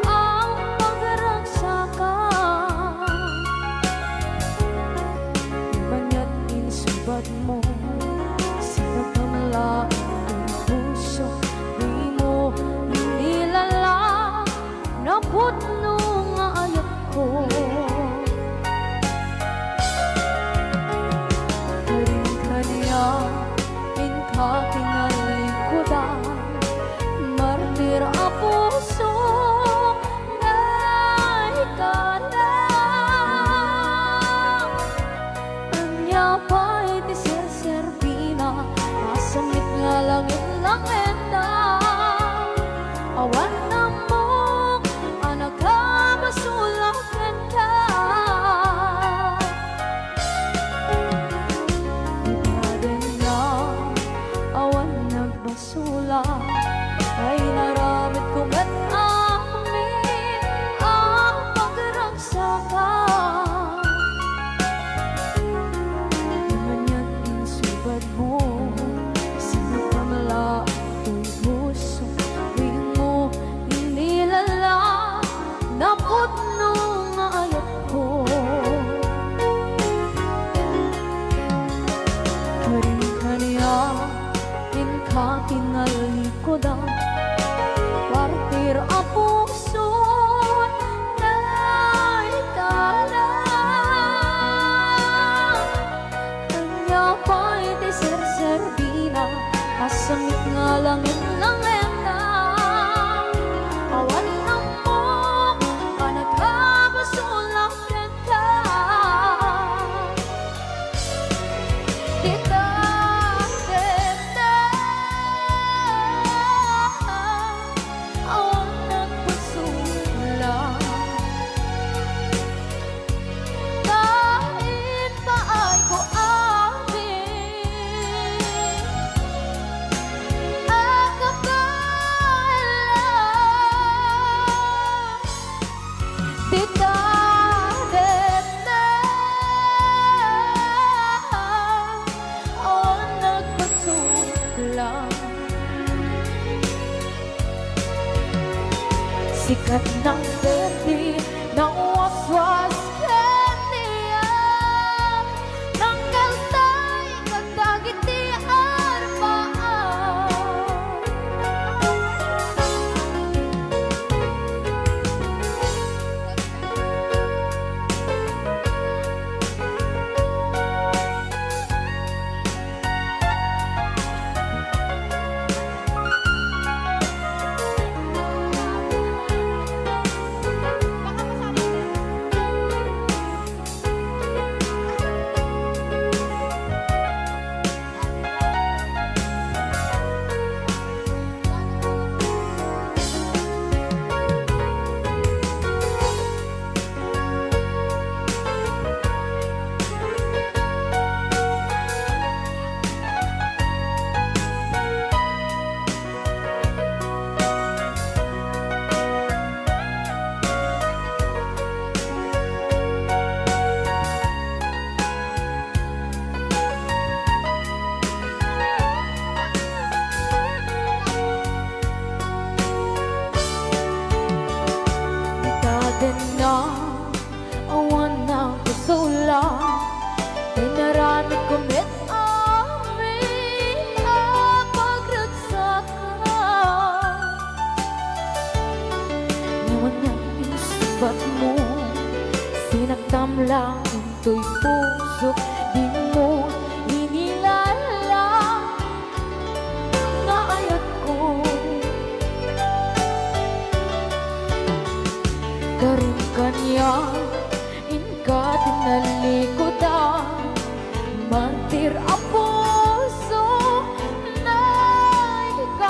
a pagragsakan. Maniat insubadmo, sinakamla iti puso, dimo inilala, napudno nga ayatko. Karin kaniak, inka kinalikudan, martir a puso, naikana. Ania pay ti serserbina, masamit nga langit-langitna. Awan ammok a nakabasol a kenka. Ita denna, awan nagbasol a, ay naramidko met amin a pagragsakan. Maniat insubadmo, sinakamla toy puso, dimo inilala, napudno nga ayatko. Karin kaniak, inka kinalikudan, martir a puso, naikana. Ania pay ti serserbina, masamit nga langit-langitna. Awan ammok a nakabasol a kenka. Dita, dita, awan nagpasula. Kain paay ko amin a kabaelan. Dita, dita, awan nagpasula. Sikat nang berdi, nang waswas kaniak, nang kaltay kadagiti arbaam. Itaden na awan nagpasula, inaramidko met amin a pagragsakan. Ngem ania insungbatmo, sinaktam lang intoy pusok, dimo inilala nga ayatko. Karin kaniak, inka tinalikudan, martir a puso, naikana.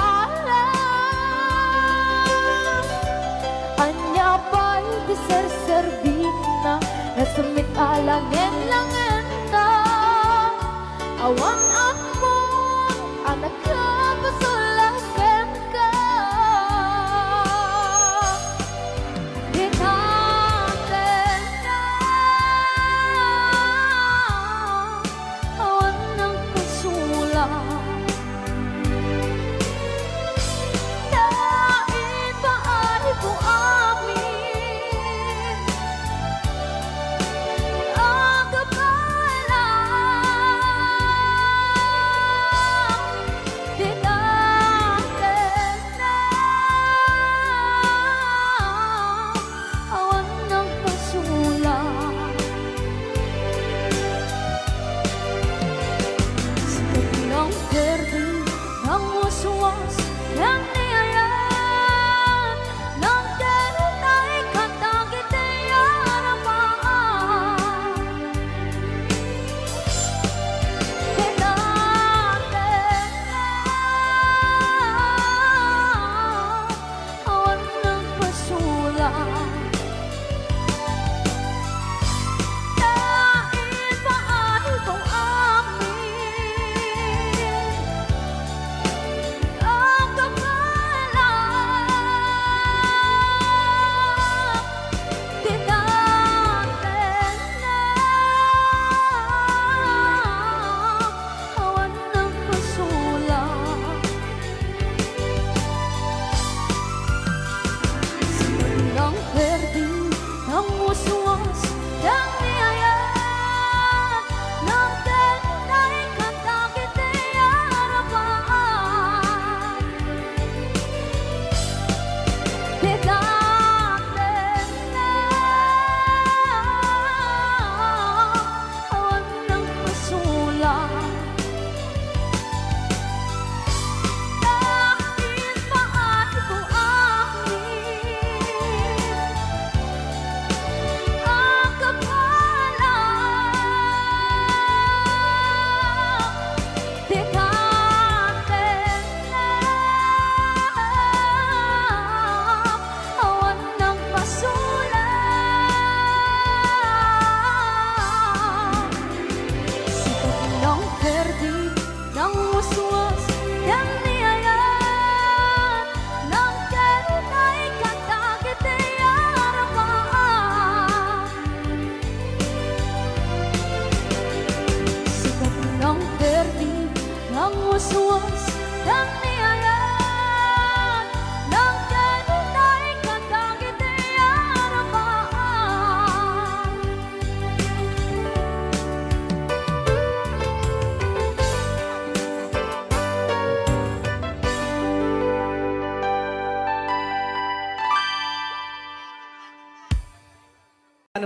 Ania pay ti serserbina, nasamit a langen-langenta.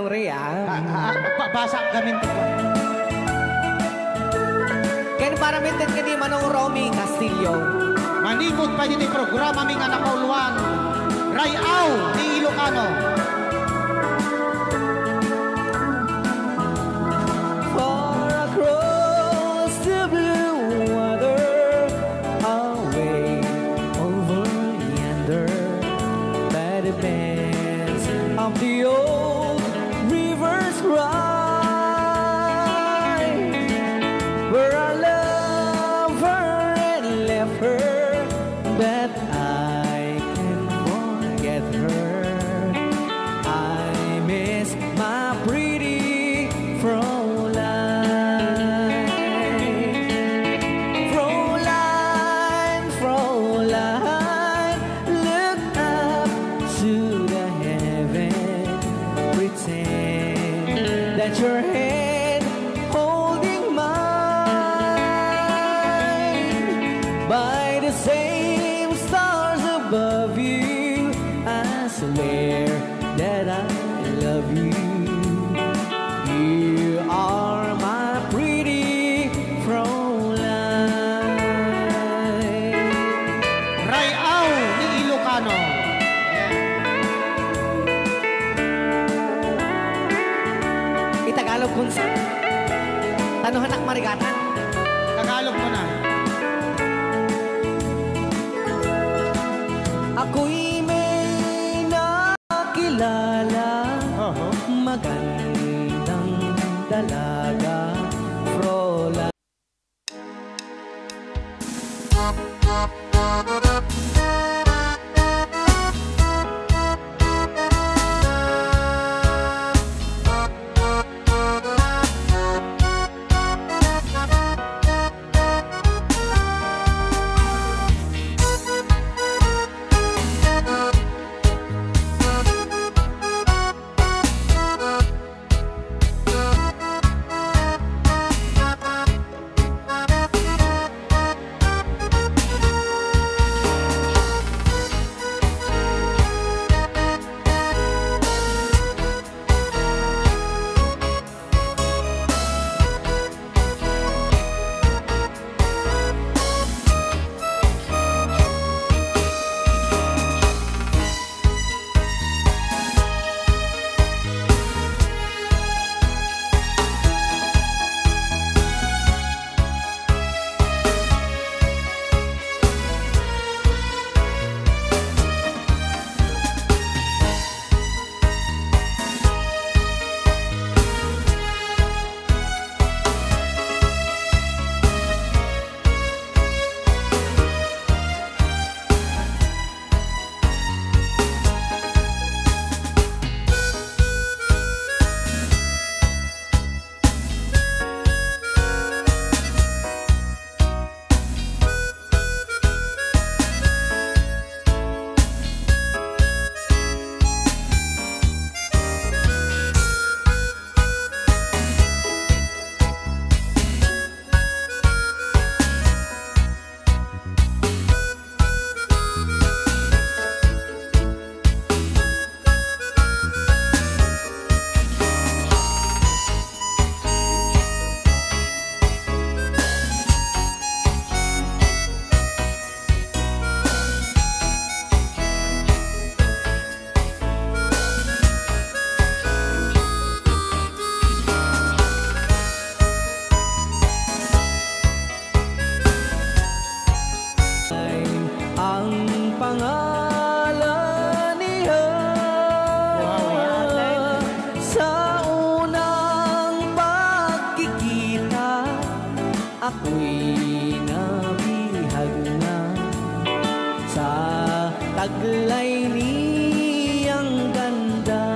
Ria. Ah, ah, ah, pa-, basa kami. Ken para met ken ni Manong Romy Castillo. Manipud pay ditoy programami nga nakauluan, Ray-aw ti Ilocano. Far across the blue water, away over yonder, by the bends of the old river's cry, where I love her and left her, but I can't forget her. I miss my pretty Fräulein. Fräulein, Fräulein, look up to the heaven. Pretend that your hand holding mine by the same stars above you. I swear that I love you. You are my pretty Fräulein. Ray-aw ni Ilocano. Itagalog kunsa. Tano hanak marigatan. Tagalog mo na. Ako'y may nakilala, Oho. Magandang dalaga, Fräulein. Ang pangalan niya. Wow. Sa unang pagkikita, ako'y nabihag na sa taglay niyang ganda.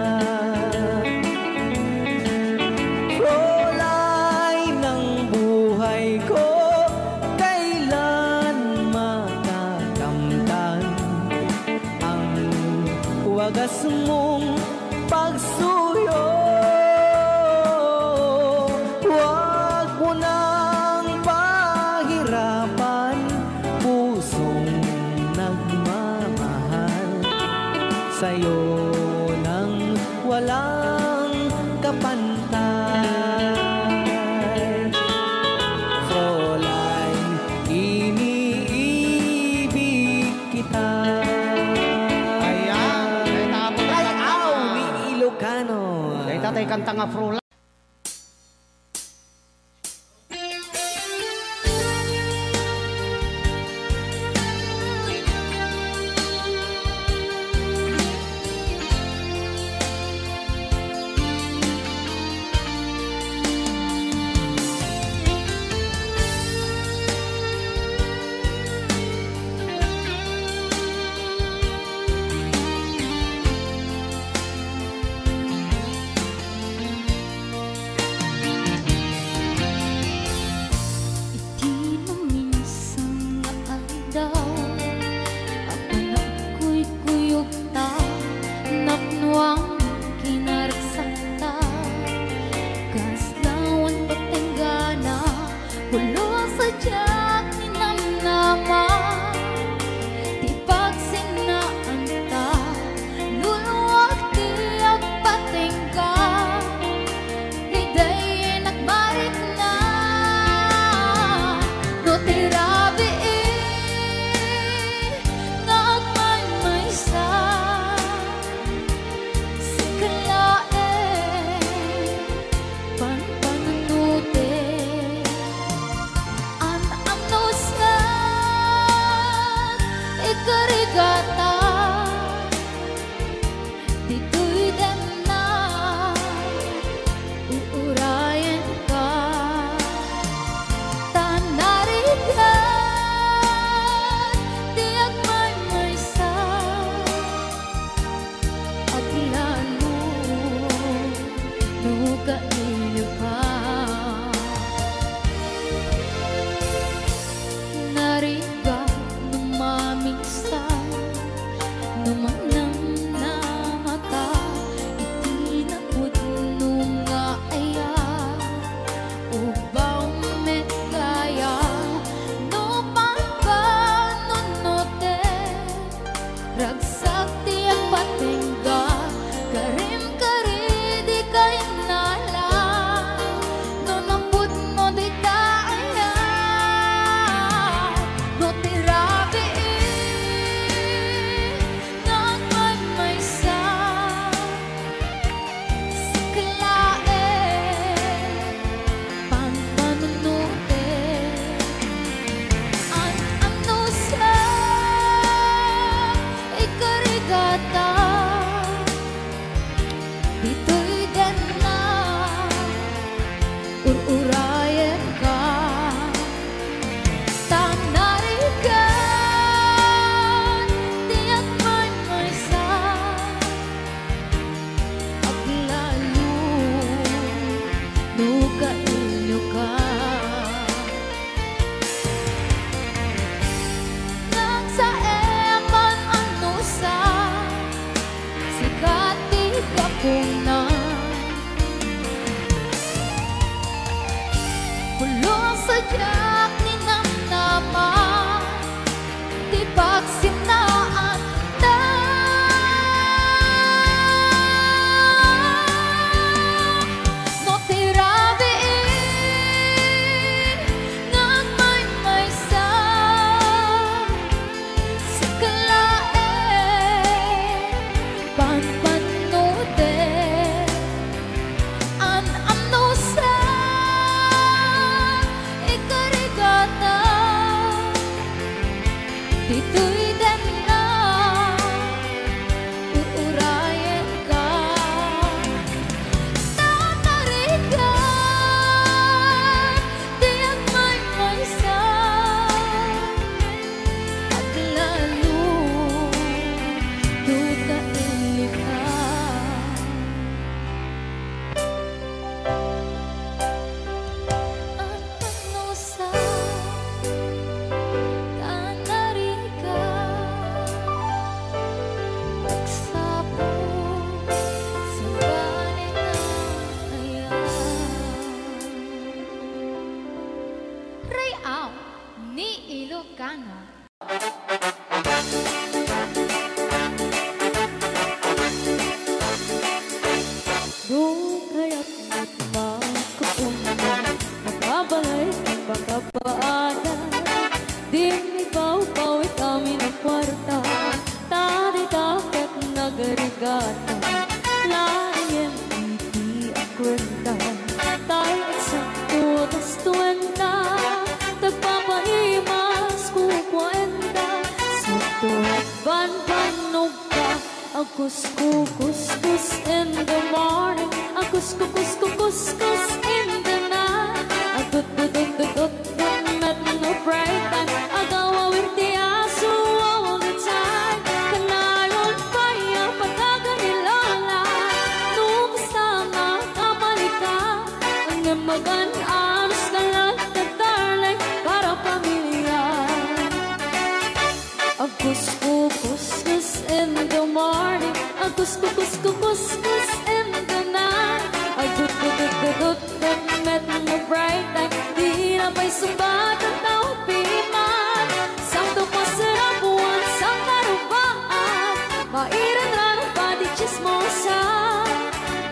Fräulein ng buhay ko, kailan makakamtan ang wagas mong pagsuyo? Huwag mo nang pahirapan, pusong nagmamahal sa'yo nang walang Ta nga pro life. Iti naminsan nga aldaw, apan agkuykuyogta, napnoan kinaragsakta, kas lawan patenggana, pulos a diak ninamnama, ti pagsinnaanta, luluag ti agpatengga. Daydiay nagmarikna, no ti rabii nga agmaymaysa, sika laeng panpanunotek. An-annusak, ikarigata, ditoy denna, ur-urayenka. Ta narigat ti agmaymaysa, aglalo no kailiwka. Narigat no maminsan, no manamnamaka iti napudno nga ayat. Ubaw met gayam no panpanunotek. Ragsak ti agpatengga, karim kari di kainnalan, no napudno dita ayat, no ti rabii nga agmaymaysa, sika laeng panpanunotek. An-annusak, ikarigata, ditoy denna, ur-urayenka. Ta narigat ti agmaymaysa, aglalo no kailiwka. Nagsaem an-annusak, sika ti gapuna. Pulos a diak ninamnama, ti pagsinnaanta. No ti rabii nga agmaymaysa, sika laeng panpanunotek. An-annusak, ikarigata, ditoy denna, ur-urayenka. Ta narigat ti agmaymaysa, aglalo no kailiwka. An-annusak, ta narigat, agsapul sa bali nga ayat. Ray-aw ni Ilocano. No kayat met makapundo, makabalay ken makapaada, dinmi pawpawit amin a kuarta, ta dita ket nagarigata, laeng iti Kuskus, kuskus, kuskus in the night. Agdut, dut, dut, dut, dut, dut, met no bright time. Di na pay sumbat ang tao piman. Santo pasarapuan, sang karubaan. Mairan-ran pati chismosa.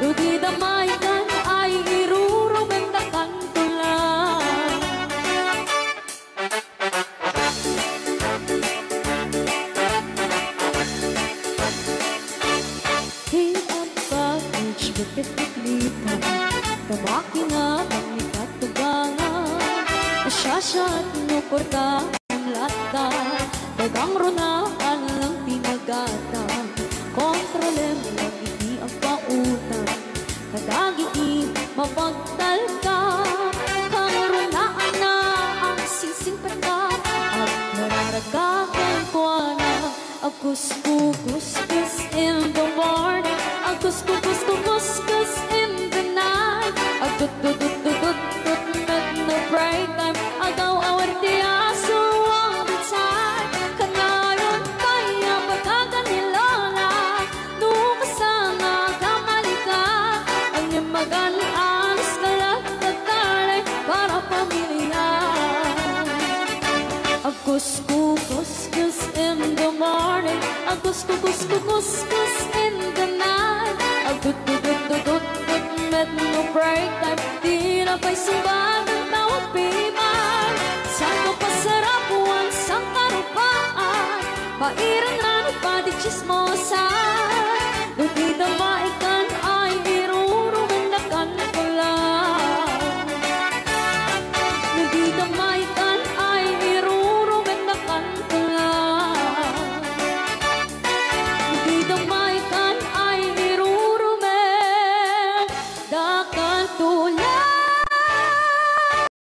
Dudi damay kan ay iruruben da kanto lang. Ti advantage, bakit itlita? Kamakina, pagnikatugangan. Asyasya at nuporta, ang lata. Dagang runaan lang ti magata. Kontrolem lang iti agpautan. Kadagiti mapagtalka. Kang runaanna, ang singsingpetda. Agkararagka kenkuana. Agkuskukuskus in the morning. Agkuskukuskuskus in the night. Agtutututututut met no bright time. Agaw-awar ti aso ang bitay. Kanayon kaya pagkakan ni Lola. No kasama ka, malika. Ang imagan alas kalat na talay para pamilya. Agkuskukuskus in the morning. Agkuskukuskuskus in the night. Agtututututut met no break time. Di na pay sumbat ang tao piman. Santo pasarapuan, sang karupaan. Pairan-ran pati chismosa.